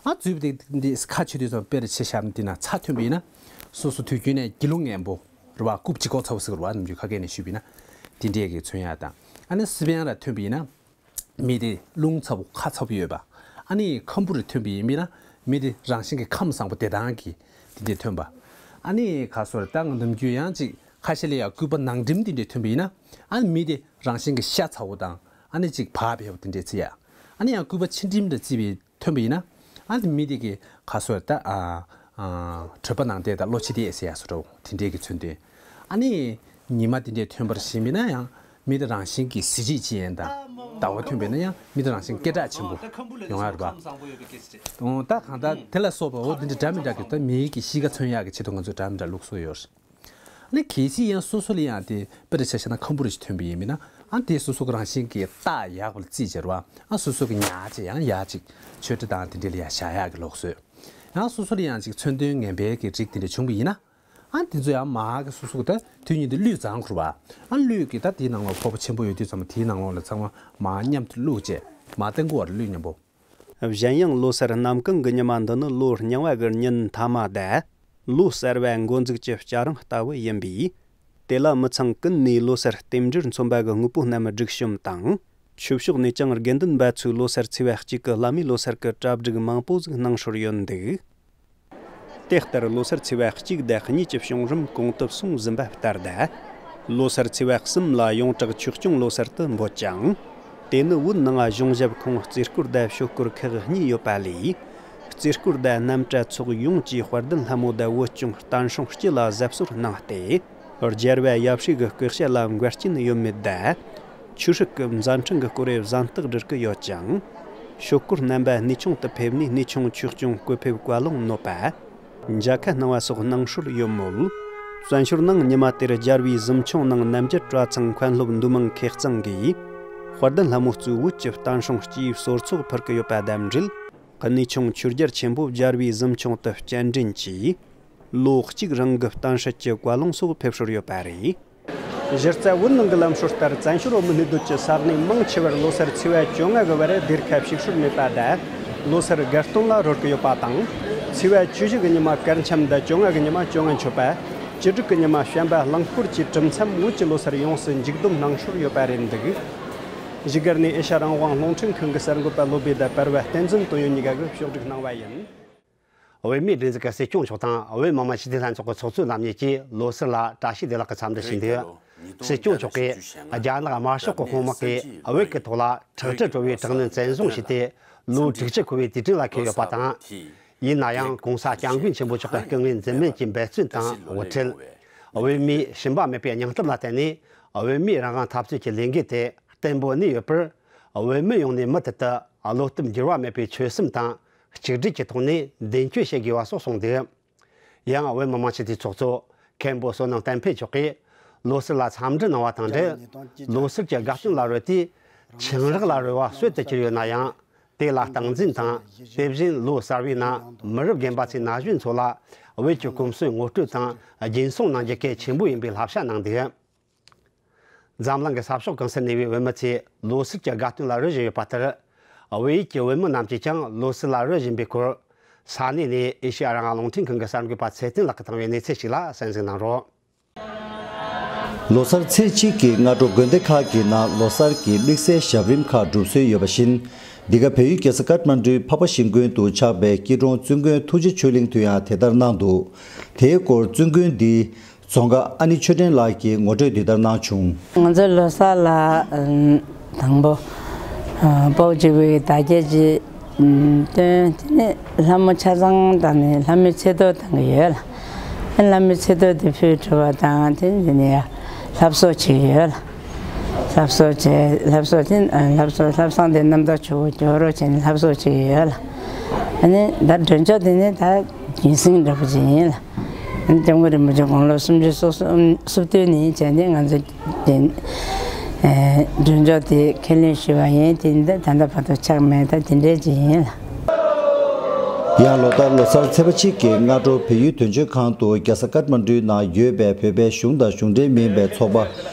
ཨ་བཙོས་པ་དེ་འདི་ཁ་ཆེ་དུས་ཙམ་དཔེར་ཆ་བཞག་ན་དེ་ན་ཚྭ་ཐོན་པ་ཡིན་ན། སོ་སོ་དུས་རྒྱུན་ནས་སྒྱིད་ལུག་ངན་པོ་རེད་བ། རྐུབ་ལྗིད་ཁོག་ཚ་པོ་ཟེར་གི་རེད་བ། ནམ་རྒྱུན་ཁ་སྐད་ནས་ཞུས་པ་ཡིན་ན། དེ་འདྲས་ཀྱི་མཚོན་ཡག་དང་། ཨ་ནི་སི་པན་ར་ཐོན་པ་ཡིན་ན། མི་དེ་རླུང་ཚ་པོ་ཁ་ཚ་པོ་ཡོད་པ། ཨ་ནི་ཁམ་བུ་ར་ཐོན་པ་ཡིན་ན། མི་དེ་རང་བཞིན་གྱི་ཁམས་བཟང་པོ་བདེ་ཐང་གི་དེ་འདྲས་ཐོན་པ། ཨ་ནི་ཁ་སོར་ད་ང་ནམ་རྒྱུན་ཡང་ཅིག་ཁ་ཤས་ལ་ཡང་སྐུད་པ་ནང་འགྲིམ་དེ་འདྲས་ཐོན་པ་ཡིན་ན། ཨ་ནི་མི་དེ་རང་བཞིན་གྱི་ཤ་ཚ་པོ་དང་། ཨ་ནི་ཅིག་བག་ཕེབས་པ་དེ་འདྲས་བརྩི་ཡ། ཨ་ནི་ཡང་སྐུད་པ་ཕྱི་འགྲིམ་ར་བརྩི་བའི་ཐོན་པ་ཡིན་ན། ཨ་ནི་མི་དེ་གི་ཁ་སོར་ད་ཨ་ཨ་གྲོད་པ་ནང་བལྟས་དང་བློ་ཕྱི་བལྟས་ཟེར་ཡ་བཟོ་འདྲ་དེ་འདྲས་ཀྱི་མཚོན་དོན། ཨ་ནི་ཉི་མ་དེ་འདྲས་ཐོན་པར་བཞིན་པ་ཡིན་ན་ཡང་མི་དེ་རང་བཞིན་གྱི་གཟི་བརྗིད་ཅན་དང་ ཟླ་བ་ཐོན་པས་ན་ཡང་མི་དེ་རང་བཞིན་སྐད་གྲགས་ཆེན་པོ་ཡོང་ཡ་རེད་པ། ཨོ་ད་གང་ལྟར་དེ་ལ་སོགས་པ་འོ་དེ་འདྲ་འདྲ་མི་འདྲ་གི་ད་མིའི་གི་གཤིས་ཀ་མཚོན་ཡག་གི་ཆེད་དུ་ང་ཚོས་འདྲ་མི་འདྲ་བླུགས་སྲོལ་ཡོད་རེད། ཨ་ནི་གལ་སྲིད་ཡང་སོ་སོ་ལ་ཡང་དེ་དཔེར་ཆ་བཞག་ན་ཁམ་བུ་རེ་ཞིག་ཐོན་པ་ཡིན་མིན་ན་ཨ་དེ་སོ་སོ་གི་རང་བཞིན་གྱི་རྟགས་ཡག་པ་ལ་རྩིས་བྱེད་རོགས་ཨ་སོ་སོ་གི་ཉག་ཅིག་ཡང་ཡག་ཅིག་མཆོད་ཁྲི་དང་དེ་འདྲ་ལ་ཡང་བཞག་ཡག་གི་ལུགས་སྲོལ། ཡང་སོ་སོ་ལ་ཡང་ཅིག་མཚོན་དོན་ངན་པའི་གི་རིགས་དེ་འདྲ་བྱུང་པ་ཡིན་ན་ཨ་དེ་ཚོ་ཡང་མ་གི་སོ་སོ་གི་ད་དུས་ཉིད་དུ་གླུད་བརྫང་ཁུར་བ་ཨ་གླུད་གི་ད་དེའི་ནང་ལོགས་ཕོར་པ་ཆེན་པོ་ཡོད་དུས་ཙམ་པ་དེའི་ནང་ལོགས་ལ་ཚང་མ་མ་མཉམ་དུ་བླུགས་བྱས་མ་ཏན་གོ་བར་གླུད་མཉམ་པོ། གཞན་ཡང་ལོ་སར་གནམ་གང་གི་ཉི་མ་འདི་ནི་ལོ་རྙིང་བ་གི་ཉིན་མཐའ་མ་དང་། ལོ་གསར་བའི་འགོ་འཛུགས་ཀྱི་སྐྱ་རེངས་ལྟ་བུ་ཡིན་པས། དེ་ལ་མི་ཚང་ཀུན་ནས་ལོ་སར་རྟེན་འབྲེལ་མཚོན་པ་གི་དངོས་པོ་རྣམས་སྒྲིག་གཤོམ་དང་། ཆོས་ཕྱོགས་ནས་ཀྱང་དགེ་འདུན་པ་ཚོས་ལོ་སར་ཚེས་པ་གཅིག་གི་བླ་མའི་ལོ་སར་གྱི་གྲ་སྒྲིག་མང་པོ་ཟིག་གནང་སྲོལ་ཡོད་འདུག་དེ་ལྟར་ལོ་སར་ཚེས་པ་གཅིག་དང་གཉིས་ཀྱི་བྱུང་རིམ་གོང་དུ་སོང་ཟིན་པ་ལྟར་ད། ལོ་སར་ཚེས་པ་གསུམ་ལ་ཡོངས་གྲགས་ཆོས་སྐྱོང་ལོ་སར་དུ་འབོད་ཅིང་། དེ་ནི་བོད་ནང་གཞུང་ཞབས་ཁོངས་རྩེ་སྐོར་དང་ཤོ་སྐོར་ཁག་གཉིས་ཡོད་པ་ལས། རྩེ་སྐོར་དང་རྣམ་གྲྭ་ཚོགས་ཡོངས་ཀྱིས་དཔལ་ལྡན་ལྷ་མོ་དང་བོད་སྐྱོང་བསྟན་སྲུང་སྤྱི་ལ་གཟབ་གསོལ་གནང་སྟེ། རྒྱལ་བ་ཡབ་སྲས་ཀྱི་སྐུ་ཕྱྭ་ལ་འགལ་རྐྱེན་ཡོད་མེད་དང་། ཆོས་སྲིད་ཀྱི་མཛའ་འཕྲིན་གྱི་སྐོར་རེ་གཟེངས་རྟགས་སྒྲིལ་གྱི་ཡོད་ཅིང་། ཤོ་སྐོར་རྣམ་པ་གནས་ཆུང་དུ་ཕེབས་ནས་གནས་ཆུང་ཆོས་སྐྱོང་སྐུ་ཕེབས་བཀའ་ལུང་ནོད་པ། མཇལ་ཁ་གནང་བ་སོགས་གནང་སྲོལ་ཡོད་མོད། བཙན་བྱོལ་ནང་ཉི་མ་དེར་རྒྱལ་བའི་གཟིམ་ཆུང་ནང་རྣམ་རྒྱལ་གྲྭ་ཚང་མཁན་སློབ་འདུས་མང་ཁེ་གཙང་གིས། དཔལ་ལྡན་ལྷ་མོ་གཙོས་བོད་ཀྱི་བསྟན་སྲུང་སྤྱིའི་གསོལ་ཚོགས་ཕུལ་གྱི་ཡོད་པ་དང་འབྲེལ། གནས་ཆུང་ཆོས་རྒྱལ་ཆེན་པོ་རྒྱལ་བའི་གཟིམ་ཆུང་དུ་སྤྱན་འདྲེན་གྱིས། ལོ་གཅིག་རིང་གི་གཏམ་བཤད་ཀྱི་བཀའ་ལུང་སོགས་ཕེབས་སྲོལ་ཡོད་པ་རེད། གཞི་རྩ་བོད་ནང་གི་ལམ་སྲོལ་ལྟར་བཙན་བྱོལ་བོད་མི་གནས་སྡོད་ཀྱི་ས་གནས་མང་ཆེ་བར་ལོ་སར་ཚེས་པ་བཅོ་ལྔ་གི་བར་སྡེར་ཁ་ཕྱུགས་སྲོལ་མེད་པ་དང་། ལོ་སར་དགའ་སྟོན་ལ་རོལ་གྱི་ཡོད་པ་དང་། ཚེས་པ་བཅུ་བཞི་གི་ཉི་མ་གར་འཆམ་དང་བཅོ་ལྔ་གི་ཉི་མ་བཅོ་ལྔ་མཆོད་པ། བཅུ་དྲུག་གི་ཉི་མ་བྱམས་པ་གླིང་སྐོར་གྱི་གྲུབ་མཚམས་བོད་ཀྱི་ལོ་སར་ཡོངས་སུ་མཇུག་བསྡོམས་གནང་སྲོལ་ཡོད་པ་རེད་འདུག་གཞིས་སྒར་ནས་ཨེ་ཤ་རང་དབང་རླུང་འཕྲིན་ཁང་གི་གསར་འགོད་པ་བློ་བྷེ་དང་པར་བ་བསྟན་འཛིན་དོན་ཡོད་གཉིས་ཀ་གིས་ཕྱོགས་བསྒྲིགས་གནང་བ་ཡིན། བོད་མིའི་སྒྲིག་འཛུགས་ཀྱི་སྲིད་སྐྱོང་མཆོག་དང་བོད་མི་མང་སྤྱི་འཐུས་ལྷན་ཚོགས་ཀྱི་ཚོགས་གཙོ་རྣམ་གཉིས་ཀྱིས་ལོ་སར་ལ་བཀྲ་ཤིས་བདེ་ལེགས་ཀྱི་འཚམས་འདྲི་ཞུས་འདུག་སྲིད་སྐྱོང་མཆོག་གིས་རྒྱ་ནག་དམར་ཤོག་གི་དཔུང་དམག་གིས་བོད་ཀྱི་ཐོག་ལ་ཁྲག་དྲི་བྲོ་བའི་དྲག་གནོན་བཙན་བཟུང་བྱས་ཏེ་ལོ་དྲུག་ཅུ་འཁོར་བའི་དུས་དྲན་ལ་འཁེལ་ཡོད་པ་དང་། ཡིན་ན་ཡང་༸གོང་ས་༸སྐྱབས་མགོན་ཆེན་པོ་མཆོག་གི་སྐུ་ངལ་འཛེམས་མེད་ཀྱི་འབད་བརྩོན་དང་དབུ་ཁྲིད། བོད་མིའི་ཞུམ་པ་མེད་པའི་སྙིང་སྟོབས་ལ་བརྟེན་ནས་བོད་མིའི་རང་དབང་འཐབ་རྩོད་ཀྱི་ལས་འགུལ་དེ་བརྟན་པོ་གནས་ཡོད་པར། བོད་མི་ཡོངས་ནས་མུ་མཐུད་དུ་བློ་སྟོབས་འགྱུར་བ་མེད་པའི་ཆོད་སེམས་དང་གཅིག་སྒྲིལ་གྱི་ཐོག་ནས་མདུན་སྐྱོད་བྱེད་དགོས་པ་སོགས་གསུངས་འདུག་ཡང་བོད་མི་མང་སྤྱི་འཐུས་ཚོགས་གཙོ་མཁན་པོ་བསོད་ནམས་བསྟན་འཕེལ་མཆོག་གིས་ལོ་སར་ལ་འཚམས་འདྲི་གནང་བ་དང་འབྲེལ། ལོ་སར་གྱི་དགའ་སྟོན་ལ་རོལ་ཏེ་ཆང་རག་ལ་རོལ་བ་སྲོལ་དུ་གྱུར་ཡོད་ན་ཡང་། དེ་ལ་སྟངས་འཛིན་དང་། དེ་བཞིན་ལོ་གསར་བའི་ནང་མི་རབས་རྒན་པ་ཚོས་ན་གཞོན་ཚོ་ལ་བོད་ཀྱི་གོམས་སྲོལ་ངོ་སྤྲོད་དང་རྒྱུན་སྲུང་གནང་རྒྱུ་གལ་ཆེན་པོ་ཡིན་པའི་བསླབ་བྱ་གནང་འདུག་འཛམ་གླིང་གི་ས་ཕྱོགས་གང་སར་གནས་པའི་བོད་མི་ཚོས་ལོ་སར་གྱི་དགའ་སྟོན་ལ་རོལ་བཞིན་ཡོད་པ་ལྟར། བོད་ཡུལ་གྱི་བོད་མི་རྣམས་ཀྱིས་ཀྱང་ལོ་སར་ལ་རོལ་བཞིན་པའི་སྐོར། ས་གནས་ནས་ཨེ་ཤེ་ཡ་རང་དབང་རླུང་འཕྲིན་ཁང་གི་གསར་འགོད་པ་ཚེ་བརྟན་ལགས་ཀྱིས་བཏང་བའི་གནས་ཚུལ་ཞིག་ལ་གསན་གཟིགས་གནང་རོགས། ལོ་སར་ཚེས་གཅིག་གི་སྔ་དྲོ་དགོན་སྡེ་ཁག་གི་ནང་ལོ་སར་གྱི་དམིགས་བསལ་ཞབས་རིམ་ཁག་སྒྲུབ་སྲོལ་ཡོད་པ་བཞིན། འདི་ག་བལ་ཡུལ་རྒྱལ་ས་ཀཏ་མན་ཌུའི་འཕགས་པ་ཤིང་ཀུན་དུ་ཆགས་པའི་སྐྱིད་གྲོང་བཙུན་དགོན་ཐུགས་རྗེ་ཆོས་གླིང་དུ་ཡང་དེ་ལྟར་གནང་འདུག་དེའི་སྐོར་བཙུན་དགོན་འདིའི་རྫོང་དགའ་ཨ་ནི་ཆོས་སྒྲོན་ལགས་ཀྱིས་ངོ་སྤྲོད་འདི་ལྟར་གནང་བྱུང་། ང་ཚོ་ལོ་གསར་ལ་དང་པོ་སྤོག་གཅིག་པུའི་བདག་རྐྱེན་གཅིག་སྟོན། དེ་ནས་ལྷ་མོ་ཆ་ཚང་དང་ནི་ལྷ་མོའི་ཚེས་གཏོར་བཏང་གི་ཡོད་ལ། ལྷ་མོའི་ཚེས་གཏོར་དེ་ཕུལ་གྲུབ་པ་དང་དེ་ནས་ལྷ་གསོལ་བྱེད་ཀྱི་ཡོད་ལ། ལྷ་གསོལ་བྱས། ལྷ་གསོལ་དེ་ལྷ་གསོལ་ལྷ་བསང་དེ་རྣམ་དག་ཆུ་བོ་སྐྱོར་རོགས་བྱས་ནས་ལྷ་གསོལ་བྱེད་ཀྱི་ཡོད་ལ། ཨ་ནི་ད་མགྲོན་ཆོག་དེ་ནི་ད་རྒྱུན་སྲིང་འདྲ་པོ་ཅིག་ཡིན་ལ། སྐྱབས་མགོན་རིན་པོ་ཆེ་དགུང་ལོ་སུམ་ཅུ་སོ་གསུམ་སུམ་བདུན་ནས་བྱས་ཏེ་ང་ཚོ་དེ་མགྲོན་ཆོག་དེ་ཁས་ལེན་ཞུས་པ་ཡིན། དེ་འདི་ད་ལྟ་བར་དུ་ཆག་མེད། ད་དེ་འདྲའི་ཅིག་ཡིན་ལ། ཡང་ལོ་ལྟར་ལོ་གསར་ཚེས་པ་གཅིག་གི་སྔ་དྲོ་བལ་ཡུལ་དོན་གཅོད་ཁང་དུ་རྒྱལ་ས་ཀཏ་མན་ཌུའི་ནང་ཡོད་པའི་བོད་པའི་གཞུང་དང་གཞུང་འབྲེལ་མིན་པའི་ཚོགས་པ།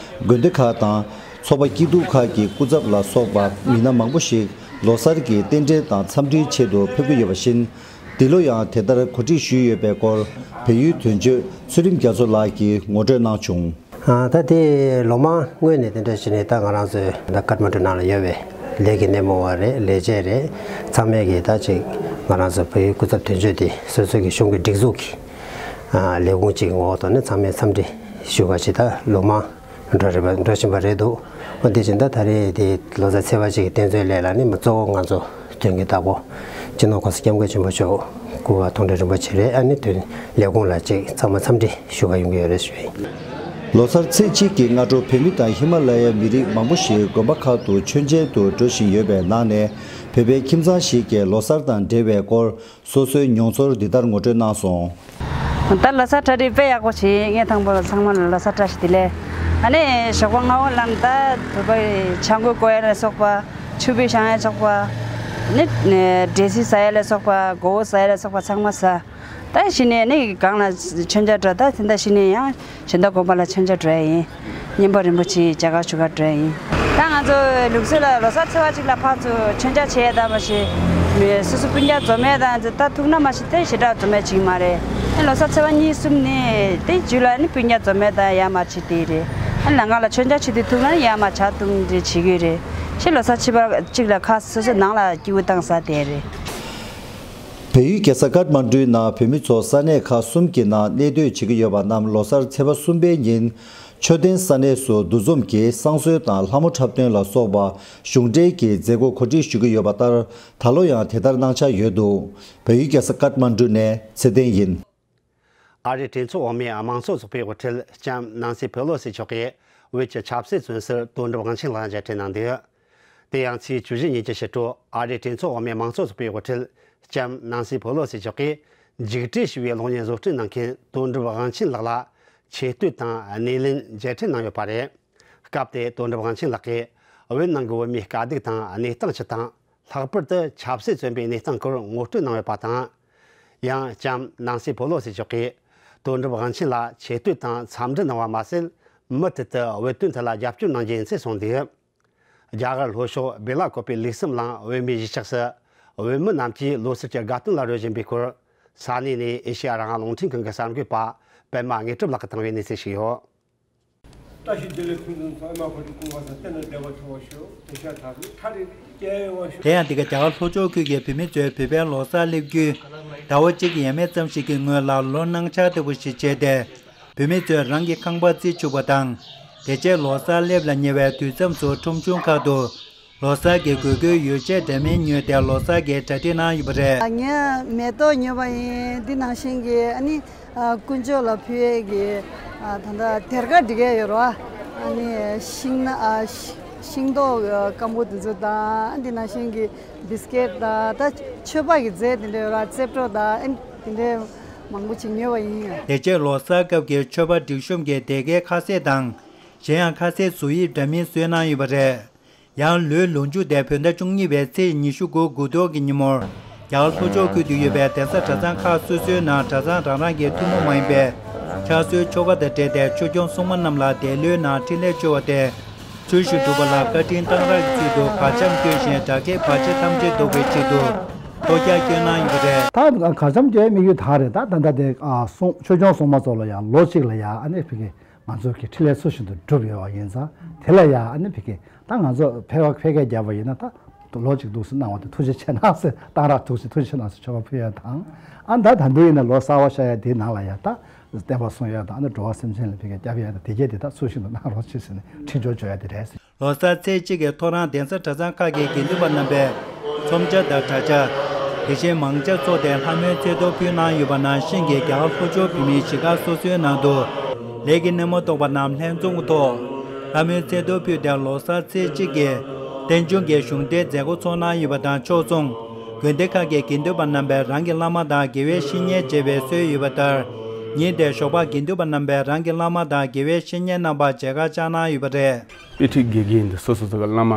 དགོན་སྡེ་ཁག་དང་། ཚོགས་པ་སྐྱིད་སྡུག་ཁག་གི་སྐུ་ཚབ་ལ་སོགས་པ་མི་སྣ་མང་པོ་ཞིག་ལོ་གསར་གྱི་རྟེན་འབྲེལ་དང་འཚམས་འདྲིའི་ཆེད་དུ་ཕེབས་ཀྱི་ཡོད་པ་བཞིན། འདི་ལོ་ཡང་དེ་ལྟར་གོ་སྒྲིག་ཞུས་ཡོད་པའི་སྐོར་བལ་ཡུལ་དོན་གཅོད་ཚུལ་ཁྲིམས་རྒྱ་མཚོ་ལགས་ཀྱིས་ངོ་སྤྲོད་གནང་བྱུང་། ཨ། ད་དེ་ལོ་མང་སྔོན་ནས་དེ་འདྲ་བྱས་ནས་ད་ང་རང་ཚོའི་ད་ཀཏ་མན་ཌུ་ནང་ལ་ཡོད་པའི་ལས་ཀྱི་སྣེ་མོ་བ་རེད། ལས་བྱེད་རེད། ཚང་མས་ཀྱིས་ད་ཅིག་ང་རང་ཚོ་བལ་ཡུལ་སྐུ་ཚབ་དོན་གཅོད་དེ་སོ་སོའི་གི་གཞུང་གི་སྒྲིག་འཛུགས་ཀྱི་ཨ་ལས་ཁུངས་ཅིག་གི་ངོ་བོ་ཐོག་ནས་ཚང་མས་འཚམས་འདྲི་ཞུ་བ་ཅིག་ད་ལོ་མང་འགྲོ་རེད་པ། འགྲོ་བཞིན་པ་རེད་འདུག་འོ་དེ་བཞིན་ད་ད་རེས་དེ་ལོ་གསར་ཚེས་པ་གཅིག་གི་རྟེན་གཙོའི་ལས་ལ་ནི་མི་གཙོ་བོ་ང་ཚོ་དོན་གྱི་བདག་པོ་སྤྱི་ནོར་༸གོང་ས་༸སྐྱབས་མགོན་ཆེན་པོ་མཆོག་སྐུ་པར་མཐོང་གྲོལ་རིན་པོ་ཆེ་རེད། ཨ་ནི་དོན་ལས་ཁུངས་ལ་ཅིག་ཚང་མ་འཚམས་འདྲི་ཞུ་བ་ཡོང་གི་ཡོད་རེད་ཞུ་ཡིན། ལོ་གསར་ཚེས་གཅིག་གི་སྔ་དྲོ་བོད་མི་དང་ཧི་མ་ལ་ཡའི་མི་རིགས་མང་པོ་ཞིག་དགོན་པ་ཁག་ཏུ་མཆོད་མཇལ་དུ་འགྲོ་བཞིན་ཡོད་པའི་ནང་ནས། བོད་པའི་ཁྱིམ་ཚང་ཞིག་གིས་ལོ་གསར་དང་འབྲེལ་བའི་སྐོར་སོ་སོའི་མྱོང་ཚོར་འདི་ལྟར་ངོ་སྤྲོད་གནང་སོང་། ད་ལོ་གསར་གྲ་སྒྲིག་དཔེ་ཡག་པོ་བྱས། ངས་དང་པོ་ལ་ཚང་མ་ལ་ལོ་གསར་བཀྲ་ཤིས་བདེ་ལེགས། ཨ་ནི་ཞོགས་པ་སྔ་པོ་ལངས། ད་བོད་པའི་ཆང་གོས་བཀོལ་ཡ་ལ་སོགས་པ། ཆུ་བུར་བཤམས་ཡ་ལ་སོགས་པ། ནི་འབྲས་སིལ་ཟ་ཡ་ལ་སོགས་པ། མགོ་བོ་ཟ་ཡ་ལ་སོགས་པ་ཚང་མ་ཟ། ད་གཞི་ནས་ནི་སྒང་ལ་མཆོད་མཇལ་འགྲོ། ད་དེ་འདྲ་གཞི་ནས་ཡང་གཞན་དག་དགོན་པ་ལ་མཆོད་མཇལ་འགྲོ་ཡ་ཡིན། སྙིང་པོ་རིན་པོ་ཆེའི་མཇལ་ཁ་ཞུ་གར་འགྲོ་ཡ་ཡིན། ད་ང་ཚོ་ལུགས་སྲོལ་ལ་ལོ་གསར་ཚེས་པ་གཅིག་ལ་ཕར་ཚུར་མཆོད་མཇལ་བྱེད་ཡ་ད་མ་གཞི། མི་སོ་སོ་སྤུན་ཀྱག་འཛོམས་ཡ་ད་ད་ཐུག་ན་མ་གཞི་དེ་ཞེ་དྲག་འཛོམས་ཡ་བྱེད་ཀྱི་མ་རེད། ཨ་ལོ་གསར་ཚེས་པ་གཉིས་གསུམ་ནས་དེ་རྗེས་ལ་ནི་སྤུན་ཀྱག་འཛོམས་ཡ་ད་ཡར་མར་བྱེད་དེ་རེད། ཨ་ལམ་ཁ་ལ་མཆོད་མཇལ་བྱེད་དུས་ཐུག་ན་ཡར་མར་ཇ་བཏུང་རེ་བྱེད་ཀྱི་རེད། ཤི་ལོ་གསར་ཚེས་པ་གཅིག་ལ་ཁ་སོ་སོའི་ནང་ལ་སྐྱིད་པོ་བཏང་ས་དེ་རེད། བལ་ཡུལ་རྒྱལ་ས་ཀཏ་མན་ཌུའི་ནང་བོད་མི་ཚོ་ས་གནས་ཁག་གསུམ་གྱི་ནང་གནས་སྡོད་བྱེད་ཀྱི་ཡོད་པ་རྣམས་ལོ་གསར་ཚེས་པ་གསུམ་པའི་ཉིན་མཆོད་རྟེན་ས་གནས་སུ་འདུ་འཛོམས་ཀྱིས་བསང་གསོལ་དང་ལྷ་མོ་འཁྲབ་སྟོན་ལ་སོགས་པ་གཞུང་འབྲེལ་གྱི་མཛད་སྒོ་གོ་སྒྲིག་ཞུ་གི་ཡོད་པ་ལྟར། ད་ལོ་ཡང་དེ་ལྟར་གནང་འཆར་ཡོད་འདུག་བལ་ཡུལ་རྒྱལ་ས་ཀཏ་མན་ཌུ་ནས་ཚེ་བརྟན་ཡིན། ཨ་རིའི་གྲོས་ཚོགས་འོག་མའི་དམངས་གཙོ་ཚོགས་པའི་དབུ་ཁྲིད་ལྕམ་ནན་སི་ཕེ་ལོ་སི་མཆོག་གིས་བོད་ཀྱི་ཆབ་སྲིད་བཙོན་ཟུར་དོན་གྲུབ་དབང་ཆེན་ལགས་མཇལ་འཕྲད་གནང་འདུག་དེ་ཡང་ཚེས་བཅུ་བཞི་ཉིན་གྱི་ཕྱི་དྲོ་ཨ་རིའི་གྲོས་ཚོགས་འོག་མའི་དམངས་གཙོ་ཚོགས་པའི་དབུ་ཁྲིད་ལྕམ་ནན་སི་ཕེ་ལོ་སི་མཆོག་གིས་འཇིགས་བྲལ་ཞེས་པའི་གློག་བརྙན་བཟོ་སྐྲུན་གནང་མཁན་དོན་གྲུབ་དབང་ཆེན་ལགས་ལ་ཆེ་བསྟོད་དང་སྣེ་ལེན་མཇལ་འཕྲད་གནང་ཡོད་པ་རེད། སྐབས་དེར་དོན་གྲུབ་དབང་ཆེན་ལགས་ཀྱིས་བོད་ནང་གི་བོད་མིའི་དཀའ་སྡུག་དང་གནས་སྟངས་སྤྱི་དང་། ལྷག་པར་དུ་ཆབ་སྲིད་བཙོན་པའི་གནས་སྟངས་སྐོར་ངོ་སྤྲོད་གནང་ཡོད་པ་དང་། ཡང་ལྕམ་ནན་སི་ཕོ་ལོ་སི་མཆོག་གིས་དོན་གྲུབ་དབང་ཆེན་ལ་ཆེ་བསྟོད་དང་འཚམས་འདྲི་གནང་བ་མ་ཟད། མུ་མཐུད་དུ་བོད་དོན་ཐད་ལ་རྒྱབ་སྐྱོར་གནང་རྒྱུ་ཡིན་ཚུལ་གསུངས་འདུག་རྒྱ་གར་ལྷོ་ཕྱོགས་སྦེ་ལ་ཀོ་པའི་ལུགས་བསམ་གླིང་བོད་མིའི་གཞིས་ཆགས་སུ་བོད་མི་རྣམས་ཀྱིས་ལོ་གསར་གྱི་དགའ་སྟོན་ལ་རོལ་བཞིན་པའི་སྐོར། ས་གནས་ནས་ཨེ་ཤེ་ཡ་རང་དབང་རླུང་འཕྲིན་ཁང་གི་གསར་འགོད་པ་པད་མ་དངོས་གྲུབ་ལགས་ཀྱིས་བཏང་བའི་གནས་ཚུལ་ཞིག་ཡོད། བཀྲ་ཤིས་བདེ་ལེགས། ཕུན་སུམ་ཚོགས། ཨ་མ་བཀའ་དྲིན་སྐུ་ཁམས་བཟང་། བསྟན་དང་ལྡན་པ་འཚོ་བར་ཤོག་དེ་ཤ་ཐག་རིག་ཐག་རིག་སྐྱེ་བར་ཤོག་དེ་ཡང་འདི་ག་རྒྱ་གར་ལྷོ་ཕྱོགས་ཁུལ་གྱི་བོད་མི་ཚོས་བོད་པའི་ལོ་གསར་སླེབས་རྒྱུའི་ཟླ་བ་གཅིག་ཡས་མས་ཙམ་ཞིག་གི་སྔོན་ལ་ལོ་གནང་འཆར་ལྟ་བུ་ཞིག་བྱས་ཏེ། བོད་མི་ཚོས་རང་གི་ཁང་པ་རྩིག་བྱུག་པ་དང་། དེ་རྗེས་ལོ་གསར་སླེབས་ལ་ཉེ་བའི་དུས་མཚམས་སུ་ཁྲོམ་གཞུང་ཁག་ཏུ་ལོ་གསར་གྱི་དགོས་མཁོའི་ཡོ་བྱད་འདྲ་མིན་ཉོས་ཏེ་ལོ་གསར་གྱི་གྲ་སྒྲིག་གནང་ཡོད་པ་རེད། ངས་མེ་ཏོག་ཉོས་པ་ཡིན། འདི་ནང་བཞིན་གྱི་ཨ་ནི། ཨ། དཀོན་མཆོག་ལ་ཕུལ་ཡས་ཀྱི། ཨ། ད་ལྟ་སྡེར་ཁ་སྒྲིག་ཡས་ཡོད་རེད་བ། ཨ་ནི་ཤིང་ན། ཨ། ཤི་ཤིང་ཏོག་སྐམ་པོ་དེ་ཚོ་དང་། ཨ། འདི་ནང་བཞིན་གྱི་བིས་ཀེད་དང་། ད་མཆོད་པ་གི་རྫས་དེ་འདྲ་ཡོད་རེད་བ། རྩེ་བྲོ་དང་། ཨ། དེ་འདྲའི་མང་པོ་ཅིག་ཉོས་པ་ཡིན། དེ་རྗེས་ལོ་གསར་སྐབས་ཀྱི་མཆོད་པ་སྒྲིག་གཤོམ་གྱི་སྡེར་ཁའི་ཁ་ཟས་དང་། གཞན་ཡང་ཁ་ཟས་བཟོ་དབྱིབས་འདྲ་མིན་བཟོས་གནང་ཡོད་པ་རེད། ཡང་ལོའི་ལོ་མཇུག་དེ་བོད་ཟླ་བཅུ་གཉིས་པའི་ཚེས་ཉི་ཤུ་དགུ་དགུ་གཏོར་གྱི་ཉིན་མོར། རྒྱ་གར་ལྷོ་ཕྱོགས་ཁུལ་དུ་ཡོད་པའི་གདན་ས་གྲྭ་ཚང་ཁག་སོ་སོའི་ནང་གྲྭ་ཚང་རང་རང་གི་ཐུན་མོང་མ་ཡིན་པའི་ཕྱག་སྲོལ་ཆོ་ག་དང་འབྲེལ་ཏེ་ཆོས་སྐྱོང་སྲུང་མ་རྣམས་ལ་འདས་ལོའི་ནང་འཕྲིན་ལས་བཅོལ་བ་སྟེ། ཚུལ་བཞིན་སྒྲུབ་པ་ལ་བཀའ་དྲིན་གཏང་རག་གི་ཚུལ་དུ་གར་འཆམ་བསྐྱོན་ཞིང་། དགྲ་བགེགས་བར་ཆད་ཐམས་ཅད་བཟློག་པའི་ཆེད་དུ་གཏོར་རྒྱག་བསྐྱོན་གནང་ཡོད་པ་རེད། ད་གར་འཆམ་བསྐྱོན་དམིགས་ཡུལ་དག་རེད། ད་ད་ལྟ་དེ། ཨ། སྲུང་ཆོས་སྐྱོང་སྲུང་མ་ཚོ་ལ་ཡང་ལོ་གཅིག་ལ་ཡང་ཨ་ནི་ཕ་གི་ང་ཚོ་གི་འཕྲིན་ལས་ཚུལ་བཞིན་དུ་སྒྲུབ་ཡོད་པ་ཡིན་ཙང་། དེ་ལ་ཡང་ཨ་ནི་ཕ་གི་ད་ང་ཚོ་ཕལ་བ་ཕལ་སྐད་རྒྱབ་པ་ཡིན་ན། ད་ལོ་གཅིག་འདུག་སེ་གནང་བ་དེ་ཐུགས་རྗེ་ཆེ་གནང་ཟེར། གཏང་རག་ཐུགས་རྗེ་ཐུགས་རྗེ་ཆེ་གནང་ཟེར་མཆོད་པ་ཕུལ་ཡ་དང་། ཨ། ད་ད་འདི་ཡིན་ན་ལོ་གསར་པ་ཤར་ཡ་དེའི་ནང་ལ་ཡ་ད་བསྟན་པ་སྲུང་ཡ་དང་། ཨ་ནི་འགྲོ་བ་སེམས་ཅན་ལ་ཕ་གི་སྐྱབས་ཡ་དང་། དེ་གྱད་དེ་ད་ཚུལ་བཞིན་དུ་གནང་རོགས་བྱེད་ཟེར་ནས་འཕྲིན་བཅོལ་བཅོལ་ཡ་དེ་རེད་ཟེར། ལོ་གསར་ཚེས་གཅིག་གི་ཐོ་རངས་གདན་ས་གྲྭ་ཚང་ཁག་གི་དགེ་འདུན་པ་རྣམ་པས་ཚོམས་ཇ་དང་གྲྭ་ཇ། དེ་བཞིན་མང་ཇ་འཚོགས་ཏེ་ལྷ་མོའི་ཚེ་གཏོར་ཕུལ་གནང་ཡོད་པ་ནང་བཞིན་གྱི། རྒྱ་གར་ལྷོ་ཕྱོགས་བོད་མིའི་གཞིས་ཁག་སོ་སོའི་ནང་དུ་ལས་ཀྱི་སྣེ་མོ་གཏོགས་པ་རྣམས་ལྷན་འཛོམས་ཀྱི་ཐོག་ལྷ་མོའི་ཚེ་གཏོར་ཕུལ་ཏེ། ལོ་གསར་ཚེས་གཅིག་གི་རྟེན་འབྱུང་གི་གཞུང་འབྲེལ་མཛད་སྒོ་ཚོགས་གནང་ཡོད་པ་དང་ཕྱོགས་མཚུངས། དགོན་སྡེ་ཁག་གི་དགེ་འདུན་པ་རྣམ་པས་རང་གི་བླ་མ་དང་དགེ་བའི་བཤེས་གཉེན་མཇལ་བའི་སྲོལ་ཡོད་པ་ལྟར། ཉིན་དེར་ཞོགས་པ་དགེ་འདུན་པ་རྣམ་པས་རང་གི་བླ་མ་དང་དགེ་བའི་བཤེས་གཉེན་རྣམ་པར་མཇལ་ཁ་བཅར་གནང་ཡོད་པ་རེད། དཔེ་ཁྲིད་དགེ་རྒན་འདི་སོ་སོ་སོ་གི་བླ་མ་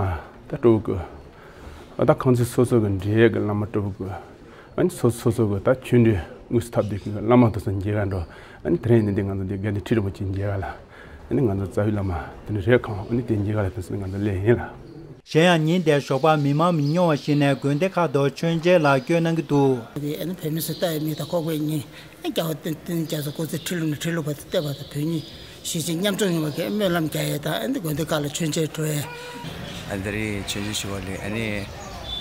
ད་སྤྲོ་པོ་དགོས། ད་ཁང་ཚན་སོ་སོ་གི་འབྲེལ་ཡོད་ཀྱི་བླ་མ་སྤྲོ་པོ་དགོས། ཨ་ནི་སོ་སོ་སོ་གི་ད་ཆོས་འབྲེལ་དངོས་སུ་ཐོབ་བསྡད་མཁན་གྱི་བླ་མ་དེ་ཚོ་མཇལ་ག་འགྲོ། ཨ་ནི་དེ་རིང་ནི་འདི་ང་ཚོ་འདི་དགེ་འདུན་ཁྲི་རིན་པོ་ཆེ་མཇལ་ག་ལ། ཨ་ནི་ང་ཚོ་རྩ་བའི་བླ་མ་དེ་འདྲ་རེད་ཁང་། ཨ་ནི་དེ་མཇལ་ག་ལ་དེ་ཚོ་ང་ཚོ་སླེབས་ཡིན་ལ། གཞན་ཡང་ཉིན་དེར་ཞོགས་པ་མི་མང་མི་ཉུང་བ་ཞིག་ནས་དགོན་སྡེ་ཁག་ཏུ་མཆོད་མཇལ་ལ་བསྐྱོད་གནང་གི་འདུག་ཨ་ནི་བོད་མི་ཚོ་ལྟ་བའི་མིག་དང་ལྐོག་པའི་གཉིས། རྒྱལ་བ་བསྟན་འཛིན་རྒྱ་མཚོ་སྐུ་ཚེ་ཁྲི་ལོ་ནས་ཁྲི་ལོ་བར་དུ་བོད་མི་གཞིས་བྱེས་མཉམ་འཛོམས་ཡོང་བ་གི་སྨོན་ལམ་རྒྱག་ཡས་དང་། ཨ་ནི་དགོན་སྡེ་ཁག་ལ་མཆོད་མཇལ་འགྲོ་ཡས། ཨ་ནི་ད་རེས་མཆོད་མཇལ་ཞུ་བ་ལས། ཨ་ནི་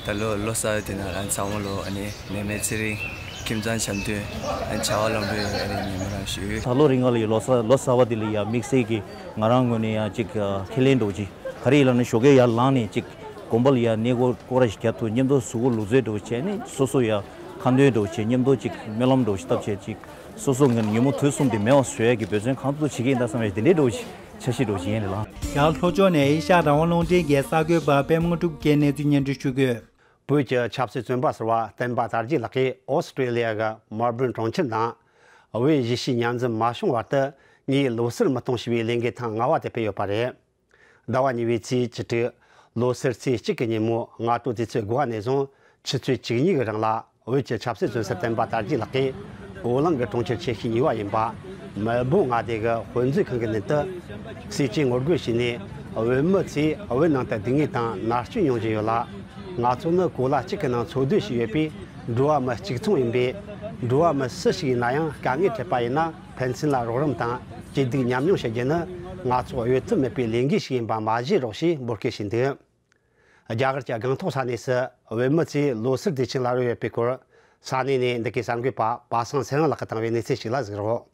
ད་ལོ་ལོ་གསར་དེ་ན་ཨ་ཚང་མ་ལོ་ཨ་ནི་ནད་མེད་ཚེ་རིང་ཁྱིམ་ཚང་འཆམ་མཐུན། ཨ་ནི་བྱ་བ་ལམ་འགྲོ་ཡོང་བའི་ཨ་ནི་སྨོན་ལམ་ཞུ། ད་ལོ་རིང་ལ་ཡི་ལོ་གསར་ལོ་གསར་པ་དེ་ལ་ཡ་དམིགས་བསལ་གྱི་ང་རང་ངོས་ནས་ཡང་ཅིག་ཁས་ལེན་འགྲོ་གི། ག་རེ་ཡིན་ལབ་ན་ཞོགས་ཀས་ཡར་ལངས་ནས་ཅིག་དགོན་པ་ལ་ཡ་གནས་སྐོར་སྐོར་ར་ཞིག་རྒྱབ་ཐུབ། མཉམ་དུ་གཟུགས་པོ་ལུས་རྩལ་འགྲོ་བྱས་ནས་སོ་སོ་ཡ་ ཁ་འདོན་འདྲ་བོ་བྱས། མཉམ་དུ་ཅིག་སྨོན་ལམ་འདྲ་བོ་ཞིག་བཏབ་བྱས། ཅིག་སོ་སོ་ངོས་ནས་ཉིན་མོ་དུས་གསུམ་དེ་མེད་པ་བཟོ་ཡ་གི་འབད་བརྩོན་གང་ཐུབ་ཐུབ་བྱེད་ཀྱི་ཡིན་ད་བསམ་ཡ་དེ་འདྲའི་འདྲ་བོ་ཞིག་འཆར་གཞི་འདྲ་བོ་ཞིག་ཡིན་རེད་ལགས། རྒྱ་གར་ལྷོ་ཕྱོགས་ནས་ཨེ་ཤ་ཡ་རང་དབང་རླུང་འཕྲིན་གྱི་གསར་འགོད་པ་པད་མ་དངོས་གྲུབ་ཀྱིས་གནས་ཚུལ་སྙན་སྒྲོན་ཞུ་གི་ཡོད། བོད་ཀྱི་ཆབ་སྲིད་བཙོན་པ་ཟུར་པ་བསྟན་པ་དར་རྒྱས་ལགས་ཀྱིས་ཨོ་སི་ཀྲེ་ལི་ཡ་གི་མེལ་སྦོརན་གྲོང་ཁྱེར་ནང་བོད་གཞིས་བྱེས་མཉམ་འཛོམས་མ་བྱུང་བར་དུ་ངས་ལོ་གསར་མི་གཏོང་ཞེས་པའི་ལས་འགུལ་ཐེངས་ལྔ་པ་དེ་སྤེལ་ཡོད་པ་རེད། ཟླ་བ་གཉིས་པའི་ཚེས་བཅུ་དྲུག་ལོ་གསར་ཚེས་གཅིག་གི་ཉིན་མོ་སྔ་དྲོ་དུས་ཚོད་དགུ་པ་ནས་བཟུང་ཆུ་ཚོད་བཅུ་གཉིས་ཀྱི་རིང་ལ་བོད་ཀྱི་ཆབ་སྲིད་བཙོན་ཟུར་བསྟན་པ་དར་རྒྱས་ལགས་ཀྱིས་བོད་གླིང་གི་གྲོང་ཁྱེར་ཆེ་ཤོས་གཉིས་པ་ཡིན་པ་མེལ་སྦོརན་མངའ་སྡེ་གི་དཔེ་མཛོད་ཁང་གི་མདུན་དུ་ཟས་བཅད་ངོ་རྒོལ་བྱས་ནས། བོད་མི་ཚོས་བོད་ནང་དུ་སྡུག་བསྔལ་དང་མནར་གཅོད་མྱོང་བཞིན་ཡོད་ལ། ང་ཚོ་ནི་གོ་ལ་གཅིག་གི་ནང་འཚོ་སྡོད་བྱས་ཡོད་པས་འགྲོ་བ་མི་གཅིག་མཚུངས་ཡིན་པས། འགྲོ་བ་མི་སུ་ཞིག་ཡིན་ན་ཡང་དཀའ་ངལ་འཕྲད་པ་ཡིན་ན། ཕན་ཚུན་ལ་རོགས་རམ་དང་སྐྱིད་སྡུག་མཉམ་མྱོང་བྱེད་རྒྱུ་ནི་ང་ཚོ་གཡོལ་ཐབས་མེད་པའི་ལས་འགན་ཞིག་ཡིན་པ་མ་བརྗེད་རོགས་ཞེས་འབོད་སྐུལ་བྱས་འདུག། རྒྱ་གར་གྱི་སྒང་ཏོག་ས་གནས་སུ་བོད་མི་ཚོས་ལོ་གསར་དུས་ཆེན་ལ་རོལ་ཡོད་པའི་སྐོར་ས་གནས་ནས་འདི་གའི་གསར་འགོད་པ་པ་སངས་ཚེ་རིང་ལགས་ཀྱིས་བཏང་བའི་གནས་ཚུལ་ཞིག་ལ་གཟིགས་རོགས།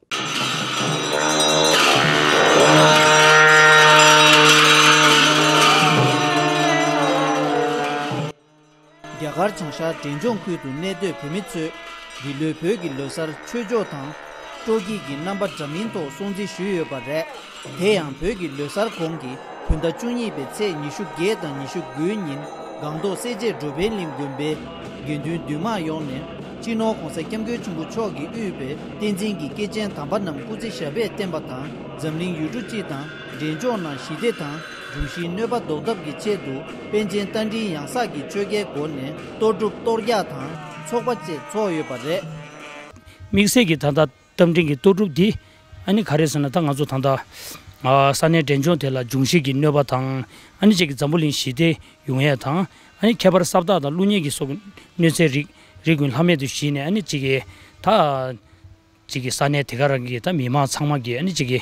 རྒྱ་གར་བྱང་ཤར་འབྲས་ལྗོངས་ཁུལ་དུ་གནས་སྡོད་བོད་མི་ཚོས་འདི་ལོའི་བོད་ཀྱི་ལོ་གསར་ཆོས་ཕྱོགས་དང་སྤྲོ་སྐྱིད་ཀྱི་རྣམ་པ་འདྲ་མིན་ཐོག་སྲུང་བརྩི་ཞུས་ཡོད་པ་རེད། དེ་ཡང་བོད་ཀྱི་ལོ་གསར་གོང་གི་བོད་ཟླ་བཅུ་གཉིས་པའི་ཚེས་ཉི་ཤུ་བརྒྱད་དང་ཉི་ཤུ་དགུའི་ཉིན་སྒང་ཏོག་སེར་བྱེས་འགྲོ་ཕན་གླིང་དགོན་པའི་དགེ་འདུན་འདུས་མང་ཡོངས་ནས་སྤྱི་ནོར་༸གོང་ས་༸སྐྱབས་མགོན་ཆེན་པོ་མཆོག་གིས་དབུས་པའི་བསྟན་འཛིན་གྱི་སྐྱེས་ཆེན་དམ་པ་རྣམས་སྐུ་ཚེ་ཞབས་པད་བརྟན་པ་དང་། འཛམ་གླིང་ཡུལ་གྲུ་སྤྱི་དང་འབྲས་ལྗོངས་ནང་ཞི་བདེ་དང་འབྱུང་བཞིའི་གནོད་པ་ཟློག་ཐབས་ཀྱི་ཆེད་དུ་པཎ་ཆེན་རྟ་མགྲིན་ཡང་གསང་གི་ཆོ་གའི་སྒོ་ནས་གཏོར་སྒྲུབ་གཏོར་རྒྱག་དང་ཚོགས་པ་བཅས་འཚོགས་ཡོད་པ་རེད། དམིགས་བསལ་གྱི་ད་ལྟ་རྟ་མགྲིན་གྱི་གཏོར་སྒྲུབ་འདི་ཨ་ནི་ག་རེ་ཟེར་ན། ད་ང་ཚོ་ད་ལྟ་ཨ་ས་གནས་འབྲས་ལྗོངས་དེ་ལ་འབྱུང་བཞི་གི་གནོད་པ་དང་། ཨ་ནི་གཅིག་གི་འཛམ་བུ་གླིང་ཞི་བདེ་ཡོང་ཡས་དང་། ཨ་ནི་ཁྱད་པར་ས་བདག་དང་ཀླུ་གཉན་གྱི་སོགས་ཀྱི་གནོད་འཚེ་རིགས་རིགས་ཀུན་ལྷམ་མེ་དུ་ཞིག་ནས། ཨ་ནི་གཅིག་གི་ད་གཅིག་གི་ས་གནས་དེ་ག་རང་གི་ད་མི་མང་ཚང་མ་གིས་ཨ་ནི་གཅིག་གི་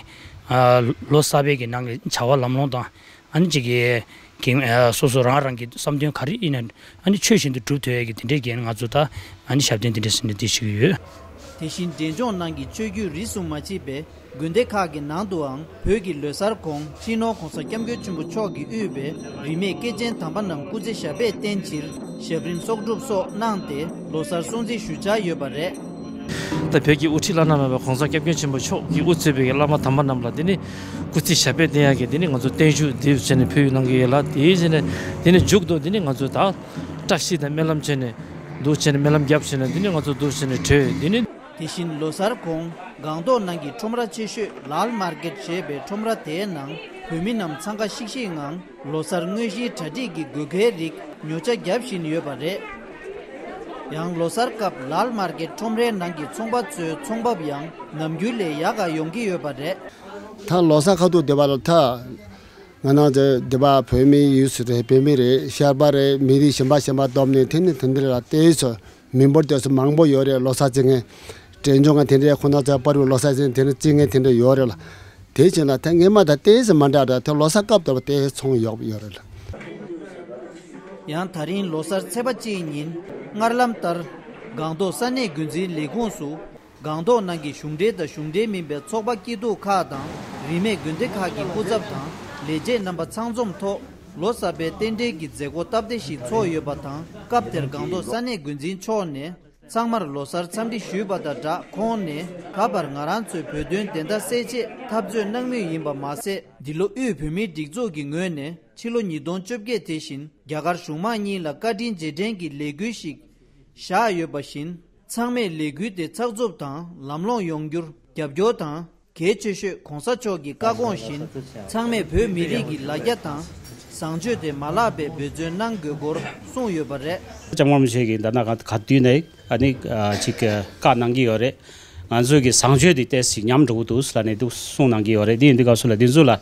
ཨ་ལོ་གསར་པའི་གི་ནང་གི་བྱ་བ་ལམ་ལྷོང་དང་། ཨ་ནི་གཅིག་གི་གི་ཨ་སོ་སོ་རང་རང་གི་བསམ་དོན་ག་རེ་ཡིན་ན་ཨ་ནི་ཆོས་བཞིན་དུ་སྒྲུབ་ཐུབ་ཡས་ཀྱི་དེ་འདྲའི་གི་ང་ཚོ་ད་ཨ་ནི་ཞབས་བརྟན་དེ་འདྲ་ཟིན་ནས་དེ་བྱེད་ཀྱི་ཡོད། དེ་བཞིན་འབྲས་ལྗོངས་ནང་གི་ཆོས་བརྒྱུད་རིས་སུ་མ་ཆད་པའི་དགོན་སྡེ་ཁག་གི་ནང་དུའང་བོད་ཀྱི་ལོ་གསར་གོང་སྤྱི་ནོར་༸གོང་ས་༸སྐྱབས་མགོན་ཆེན་པོ་མཆོག་གིས་དབུས་པའི་རིས་མེད་སྐྱེས་ཆེན་དམ་པ་རྣམས་སྐུ་ཚེ་ཞབས་པད་བརྟན་ཕྱིར་ཞབས་རིམ་གསོག་སྒྲུབ་སོགས་གནང་སྟེ་ལོ་གསར་སྲུང་བརྩི་ཞུ་འཆར་ཡོད་པ་རེད། ད་བོད་ཀྱི་དབུ་ཁྲིད་བླ་ན་མེད་པ་༸གོང་ས་༸སྐྱབས་མགོན་ཆེན་པོ་མཆོག་གིས་དབུ་གཙོས་པའི་བླ་མ་དམ་པ་རྣམས་ལ་དེ་ནི་སྐུ་ཚེ་ཞབས་པད་བརྟན་ཡག་གི་དེ་ནི་ང་ཚོ་བརྟན་བཞུགས་འདེབས་བྱས་ནས་ཕུལ་གནང་གི་ཡོད་ལ། དེའི་རྗེས་ནས་དེ་ནི་མཇུག་ཏུ་དེ་ནི་ང་ཚོ་ད་བཀྲ་ཤིས་དང་སྨོན་ལམ་བྱས་ནས་འདུག་བྱས་ནས་སྨོན་ལམ་བརྒྱབ་བྱས་ནས་དེ་ནི་ང་ཚོ་འདུག་བྱས་ནས་གྲོལ། དེ་ནི། དེ་བཞིན་ལོ་གསར་གོང་སྒང་ཏོག་ནང་གི་ཁྲོམ་ར་ཆེ་ཤོས་ལཱལ་མར་ཀེད་ཞེས་པའི་ཁྲོམ་ར་དེའི་ནང་བོད་མི་རྣམས་འཚང་ཁ་ཤིག་ཤིག་ངང་ལོ་གསར་དངོས་གཞིའི་གྲ་སྒྲིག་གི་དགོས་གལ་རིགས་ཉོ་ཆ་བརྒྱབ་བཞིན་ཡོད་པ་རེད། ཡང་ལོ་གསར་སྐབས་ལཱལ་མར་ཀེད་ཁྲོམ་རའི་ནང་གི་ཚོང་པ་ཚོའི་ཚོང་འབབ་ཡང་ནམ་རྒྱུན་ལས་ཡག་ག་ཡོང་གི་ཡོད་པ་རེད། ད་ལོ་གསར་ཁ་ཐུག་བསྡད་པ་ལ་ད་ང་རང་ཚོ་འདི་པ་བོད་མི་ཡུལ་སུ་རེད། བོད་མི་རེད། ཤར་པ་རེད། མི་རིགས་གཞན་པ་གཞན་པ་བསྡོམས་ནས་དེ་ནི་དེ་འདྲ་ལ་བལྟས་སོ། མི་འབོར་དེ་ཚོ་མང་པོ་ཡོད་རེད། ལོ་གསར་རྩི་མཁན། འབྲས་ལྗོངས་ང་དེ་འདྲའི་ཁོ་ན་ཚོ་པར་བུ་ལོ་གསར་རྩི་དེ་འདྲ་རྩི་མཁན་དེ་འདྲ་ཡོད་རེད་ལ། དེ་བྱས་ན་ད་སྔས་མ་དང་ཏོག་ཙམ་མ་འདྲ་རེད། དེ་ལོ་གསར་སྐབས་དེ་བ་དེ་ཚོང་ཡོག་ཡོད་རེད་ལ། ཡང་ད་རིང་ལོ་གསར་ཚེས་པ་གཅིག་ཉིན་སྔར་ལམ་ལྟར་སྒང་ཏོག་ས་གནས་འགོ་འཛིན་ལས་ཁུངས་སུ་སྒང་ཏོག་ནང་གི་གཞུང་འབྲེལ་དང་གཞུང་འབྲེལ་མིན་པའི་ཚོགས་པ་སྐྱིད་སྡུག་ཁག་དང་རིས་མེད་དགོན་སྡེ་ཁག་གི་སྐུ་ཚབ་དང་ལས་བྱེད་རྣམ་པ་ཚང་འཛོམས་ཐོག་ལོ་གསར་པའི་རྟེན་འབྲེལ་གྱི་མཛད་སྒོ་སྟབས་བདེ་ཞིག་ཚོགས་ཡོད་པ་དང་། སྐབས་དེར་སྒང་ཏོག་ས་གནས་འགོ་འཛིན་མཆོག་ནས་ཚང་མར་ལོ་གསར་འཚམས་འདྲི་ཞུས་པ་དང་སྦྲགས། ཁོང་ནས་ད་བར་ང་རང་ཚོའི་བོད་དོན་བདེན་མཐའ་གསལ་ཆེད་འཐབ་རྩོད་གནང་མུས་ཡིན་པ་མ་ཟད། འདི་ལོ་དབུས་བོད་མིའི་སྒྲིག་འཛུགས་ཀྱི་ངོས་ནས་ཕྱི་ལོ་ཉིས་སྟོང་བཅོ་བརྒྱད་དེ་བཞིན་རྒྱ་གར་གཞུང་མང་གཉིས་ལ་བཀའ་དྲིན་རྗེས་དྲན་གྱི་ལས་འགུལ་ཞིག་བཞག་ཡོད་པ་བཞིན། ཚང་མས་ལས་འགུལ་དེ་ཚགས་ཚུད་དང་ལམ་ལྷོང་ཡོང་རྒྱུར་རྒྱབ་སྐྱོར་དང་། གལ་ཆེ་ཤོས་༸གོང་ས་མཆོག་གི་བཀའ་དགོངས་བཞིན་ཚང་མས་བོད་མི་རིགས་ཀྱི་ལ་རྒྱ་དང་བཟང་སྤྱོད་དེ་མ་བརླག་པའི་འབད་བརྩོན་གནང་དགོས་སྐོར་གསུངས་ཡོད་པ་རེད། ལྕམ་སྐུ་མི་ཆེ་གིས་ད་ནང་ག་དུས་ནས་ཨ་ནི་ཅིག་བཀའ་གནང་གི་ཡོད་རེད། ང་ཚོའི་གི་བཟང་སྤྱོད་དེ་ཏོག་ཙམ་ཉམས་འགྲོ་གི་འདུག་ལབ་ནས་འདུག་གསུངས་གནང་གི་ཡོད་རེད། དེ་ཡིན་དུས་སྐབས་སུ་ལ་འདི་ཚོ་ལ་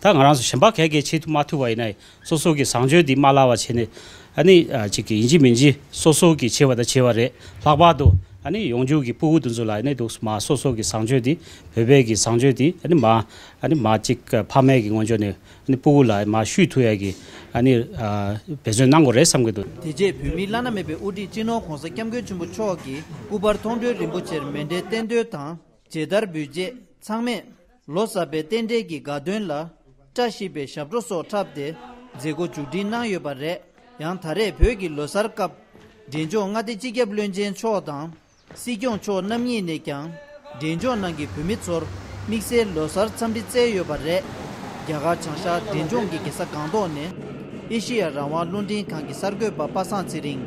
ད་ང་རང་ཚོ་གཞན་པ་ག་གེ་བྱེད་ཐུབ་མ་ཐུབ་པ་ཡིན་ན། སོ་སོ་གི་བཟང་སྤྱོད་འདི་མ་བརླག་པ་བྱས་ནས། ཨ་ནི་ཨ་ཅིག་གི་ཡིན་གཅིག་མིན་གཅིག་སོ་སོ་གི་བྱས་པ་དང་བྱས་པ་རེད། ལྷག་པར་དུ་ཨ་ནི་ཡོང་འཇུག་གི་སྤུ་གུ་དེ་ཚོ་ལ་ཨ་ནི་འདུག་མ་སོ་སོ་གི་བཟང་སྤྱོད་འདི་བོད་པའི་གི་བཟང་སྤྱོད་འདི་ཨ་ནི་མ་ཨ་ནི་མ་ཅིག་ཕ་མའི་གི་ངོས་ཕྱོགས་ནས་ཨ་ནི་སྤུ་གུ་ལ་མ་ཞུས་ཐུབ་ཡ་གི་ཨ་ནི་ཨ་འབད་བརྩོན་གནང་དགོས་རེད་བསམ་གི་འདུག། དེ་རྗེས་བོད་མིའི་བླ་ན་མེད་པའི་དབུ་ཁྲིད་སྤྱི་ནོར་༸གོང་ས་༸སྐྱབས་མགོན་ཆེན་པོ་མཆོག་གིས་སྐུ་པར་མཐོང་གྲོལ་རིན་པོ་ཆེར་མཎྜལ་རྟེན་མདོས་དང་། མཇལ་དར་འབུལ་རྗེས་ཚང་མས་ལོ་གསར་པའི་རྟེན་འབྲེལ་གྱི་དགའ་སྟོན་ལ་བཀྲ་ཤིས་པའི་ཞབས་བྲོ་སོགས་འཁྲབ་སྟེ་མཛད་སྒོ་མཇུག་སྒྲིལ་གནང་ཡོད་པ་རེད། ཡང་ད་རེས་བོད་ཀྱི་ལོ་གསར་སྐབས་ འབྲས་ལྗོངས་མངའ་སྡེ་སྤྱི་ཁྱབ་བློན་ཆེན་མཆོག་དང་། སྲིད་སྐྱོང་མཆོག་རྣམ་གཉིས་ནས་ཀྱང་། འབྲས་ལྗོངས་ནང་གི་བོད་མི་ཚོར་དམིགས་བསལ་ལོ་གསར་འཚམས་འདྲི་བསྩལ་ཡོད་པ་རེད། རྒྱ་གར་བྱང་ཤར་འབྲས་ལྗོངས་ཀྱི་རྒྱལ་ས་སྒང་ཏོག་ནས་ཨེ་ཤེ་ཡ་རང་དབང་རླུང་འཕྲིན་ཁང་གི་གསར་འགོད་པ་པ་སངས་ཚེ་རིང་།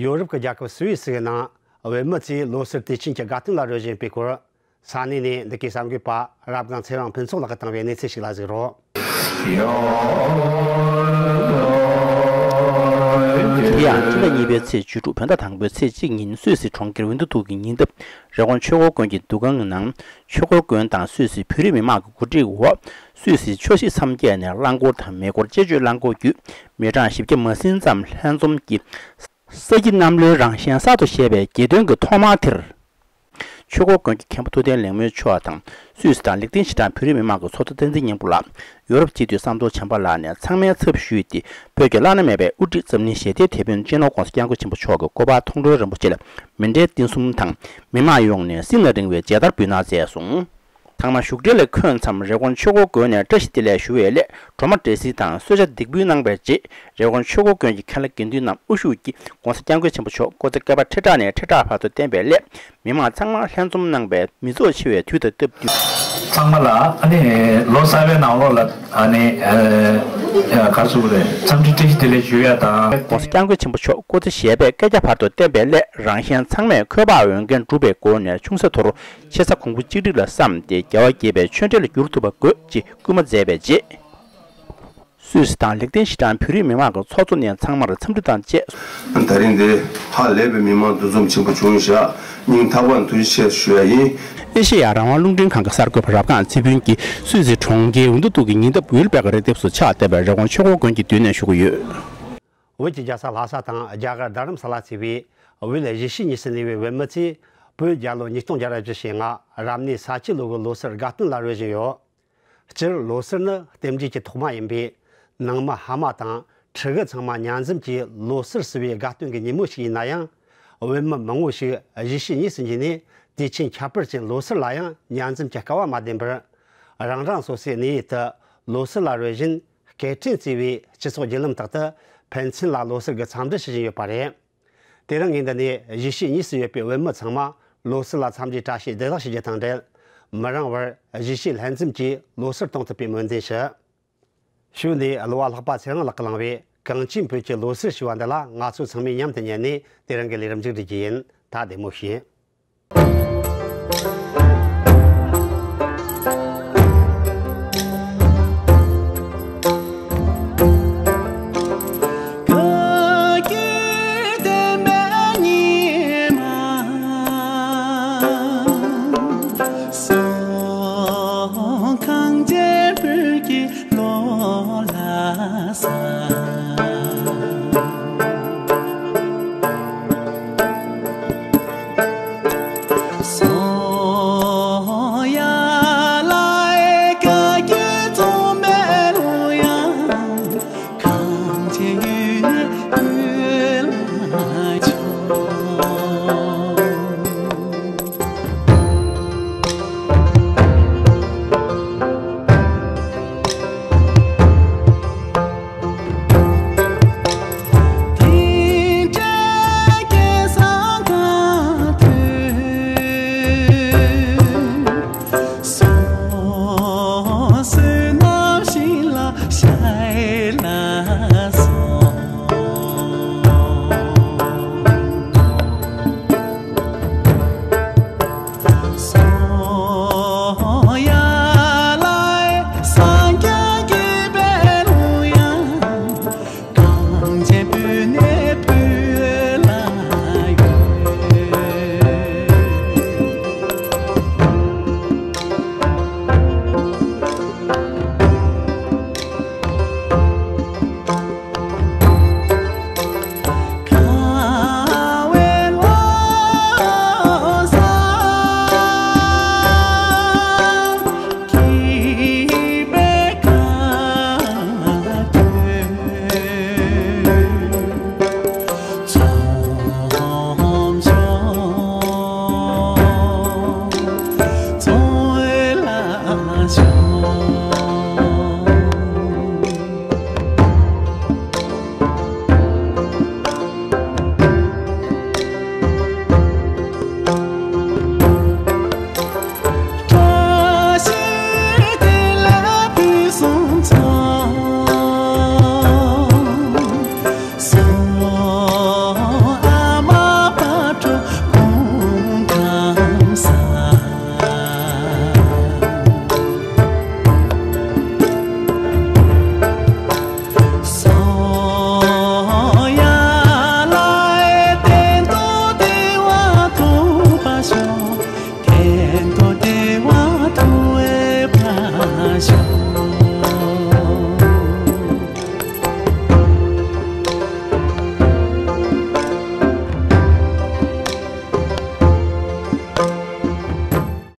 ཡོ་རོབ་ཀྱི་རྒྱལ་ཁབ་སུད་སི་ཡི་ནང་བོད་མི་ཚོས་ལོ་གསར་དུས་ཆེན་གྱི་དགའ་སྟོན་ལ་རོལ་བཞིན་པའི་སྐོར། ས་གནས་ནས་འདི་གའི་གསར་འགོད་པ་རབ་སྒང་ཚེ་རིང་ཕུན་ཚོགས་ལགས་ཀྱིས་བཏང་བའི་གནས་ཚུལ་ཞིག་ལ་གཟིགས་རོགས། དེ་ཡང་སྤྱི་ཟླ་གཉིས་པའི་ཚེས་བཅུ་དྲུག་བོད་ཟླ་དང་པོའི་ཚེས་གཅིག་ཉིན་སུད་སི་གྲོང་ཁྱེར་ཝིན་ཏུ་ཐུག་གི་ཉེ་འདབས་རི་ཀོན་ཆོས་འཁོར་དགོན་གྱི་འདུ་ཁང་གི་ནང་། ཆོས་འཁོར་དགོན་དང་སུད་སི་བོད་རིགས་མི་མང་གི་གོ་སྒྲིག་འོག་སུད་སི་ཆོས་སྲིད་མཚམས་བརྒྱད་ནས་རླངས་འཁོར་དང་མེ་འཁོར་དཔྱད་བརྗོད་རླངས་འཁོར་བརྒྱུད་མི་གྲངས་བཞི་བརྒྱ་མ་ཟིན་ཙམ་ལྷན་འཛོམས་ཀྱིས། ས་ཁྱི་གནམ་ལོའི་རང་བཞིན་གསར་དུ་བཞད་པའི་དགྱེས་སྟོན་གྱི་ཐོག་མ་དེར། ཆོས་འཁོར་དགོན་གྱི་མཁན་པོ་ཐུབ་བསྟན་ལེགས་སྨོན་མཆོག་དང་། སུད་སི་དང་ལིག་ཏེན་ཤི་ཏན་བོད་རིགས་མི་མང་གི་ཚོགས་གཙོ་བསྟན་འཛིན་སྙིང་པོ་ལགས། ཡོ་རོབ་སྤྱི་འཐུས་ཟམ་གདོང་བྱམས་པ་ལགས་ནས་ཚང་མའི་ཚབ་ཞུས་ཏེ། བོད་ཀྱི་བླ་ན་མེད་པའི་དབུ་ཁྲིད་འཛམ་གླིང་ཞི་བདེའི་དེད་དཔོན་སྤྱི་ནོར་༸གོང་ས་༸སྐྱབས་མགོན་ཆེན་པོ་མཆོག་གི་སྐུ་པར་མཐོང་གྲོལ་རིན་པོ་ཆེ་ལ་མཎྜལ་རྟེན་གསུམ་དང་། མི་མང་ཡོངས་ནས་སྲིད་ན་རིང་བའི་མཇལ་དར་འབུལ་གནང་མཛད་སོང་། ཚང་མ་བཞུགས་གྲལ་ལ་འཁོད་མཚམས་རི་ཀོན་ཆོས་འཁོར་དགོན་ནས་བཀྲ་ཤིས་བདེ་ལེགས་ཞུ་བའི་སླད་སྒྲོལ་མ་འབྲས་སིལ་དང་གསོལ་ཇ་འདེགས་འབུལ་གནང་བའི་རྗེས། རི་ཀོན་ཆོས་འཁོར་དགོན་གྱི་མཁན་བླ་དགེ་འདུན་རྣམས་དབུ་བཞུགས་ཀྱིས་༸གོང་ས་༸སྐྱབས་མགོན་ཆེན་པོ་མཆོག་སྐུ་ཚེ་བསྐལ་པ་ཁྲི་ཕྲག་ནས་ཁྲི་ཕྲག་བར་དུ་བརྟན་པའི་སླད། མི་མང་ཚང་མ་ལྷན་འཛོམས་གནང་བའི་མི་ཚོགས་ཆེ་བའི་དུས་དང་སྟབས་བསྟུན། ཚང་མ་ལ་ཨ་ནི་ལོ་གསར་བའི་ནང་ལོགས་ལ་ཨ་ནི་ཨ་ག་རེ་ཟེར་དགོས་རེད། འཚམས་འདྲི་བཀྲ་ཤིས་བདེ་ལེགས་ཞུ་ཡ་དང་། ༸གོང་ས་༸སྐྱབས་མགོན་ཆེན་པོ་མཆོག་སྐུ་ཚེ་ཞབས་པད་བསྐལ་བརྒྱ་བར་དུ་བརྟན་པའི་སླད། རང་གཞན་ཚང་མས་འཁོས་བག་འོས་འགན་བསྒྲུབས་པའི་སྒོ་ནས་ཆུང་ས་དོར། ཆེ་ས་གོང་བུ་གཅིག་སྒྲིལ་ལ་བསམ་སྟེ་རྒྱལ་བ་དགྱེས་པའི་ཆོས་འབྲེལ་ལ་འགྱུར་ཐུབ་པ་དགོས་ཅེས་སྐུལ་མ་མཛད་པའི་རྗེས། སུད་སི་དང་ལིག་ཏེན་ཤི་ཏན་བོད་རིགས་མི་མང་གི་ཚོགས་གཙོ་ནས་ཚང་མར་འཚམས་འདྲི་དང་བཅས། ད་རིང་འདི་ཧ་ལས་པའི་མི་མང་འདུ་འཛོམས་ཆེན་པོ་བྱུང་བཞག་སྙིང་ཐག་པ་ནས་ཐུགས་རྗེ་ཆེ་ཞུ་ཡ་ཡིན། ཨེ་ཤེ་ཡ་རང་དབང་རླུང་འཕྲིན་ཁང་གི་གསར་འགོད་པ་རབ་སྒང་ཚེ་ཕུན་གྱིས་སུད་སི་གྲོང་ཁྱེར་ཝིན་ཏུ་ཏུག་གི་ཉེ་འདབས་ཝིལ་བེག་རི་ལྡེབས་སུ་ཕྱག་བཏབ་པའི་རི་ཀོན་ཆོས་འཁོར་དགོན་གྱི་མདུན་ནས་ཞུ་གི་ཡོད། བོད་ཀྱི་རྒྱལ་ས་ལྷ་ས་དང་རྒྱ་གར་རྡ་རམ་ས་ལ་གཙོས་པའི་ཝིལ་བཞི་བཅུ་ཉེར་གཉིས་སུ་གནས་པའི་བོད་མི་ཚོས་བོད་རྒྱལ་ལོ་ཉིས་སྟོང་བརྒྱ་ར་བཞི་བཅུ་ཞེ་ལྔ་རབ་གནས་ས་ཁྱི་ལོ་གི་ལོ་གསར་དགའ་སྟོན་ལ་རོལ་བཞིན་ཡོད། སྤྱིར་ལོ་གསར་ནི་རྟེན་འབྲེལ་གྱི་ཐོག་མ་ཡིན་པས། ནང་མི་ཕ་མ་དང་ཕྲུ་གུ་ཚང་མ་མཉམ་འཛོམས་ཀྱིས་ལོ་གསར་བསུ་བའི་དགའ་སྟོན་གྱི་ཉིན་མོ་ཞིག་ཡིན་ན་ཡང་། བོད་མི་མང་བོ་ཞིག་གཞིས་བྱེས་གཉིས་སུ་འགྱུར་ནས་དུས་ཆེན་ཁྱད་པར་ཅན་ལོ་གསར་ལ་ཡང་མཉམ་འཛོམས་ཀྱི་སྐལ་བ་མ་ལྡན་པར། རང་རང་སོ་སོའི་གནས་ཡུལ་དུ་ལོ་གསར་ལ་རོལ་བཞིན་སྐད་འཕྲིན་བརྩེགས་པའི་སྤྱི་ཚོགས་བརྒྱུད་ལམ་དག་ཏུ་ཕན་ཚུན་ལ་ལོ་གསར་གྱི་འཚམས་འདྲི་ཞུ་བཞིན་ཡོད་པ་རེད། དེ་རིང་ངས་འདི་ནས་གཞིས་བྱེས་གཉིས་སུ་ཡོད་པའི་བོད་མི་ཚང་མ་ལོ་གསར་ལ་འཚམས་འདྲིའི་བཀྲ་ཤིས་བདེ་ལེགས་ཞུ་རྒྱུ་དང་འབྲེལ། མི་རིང་བར་གཞིས་བྱེས་ལྷན་འཛོམས་ཀྱིས་ལོ་གསར་གཏོང་ཐུབ་པའི་སྨོན་འདུན་ཞུ། ཞུས་ནས་གླུ་བ་ལྷག་པ་ཚེ་རིང་ལགས་ཀྱིས་བླངས་པའི་གངས་ཅན་བོད་ཀྱི་ལོ་གསར་ཞེས་པ་འདི་ལ་ང་ཚོ་ཚང་མས་མཉམ་དུ་ཉན་ནས་དེ་རིང་གི་ལས་རིམ་མཇུག་སྒྲིལ་རྒྱུ་ཡིན། ད་བདེ་མོ་བྱོས།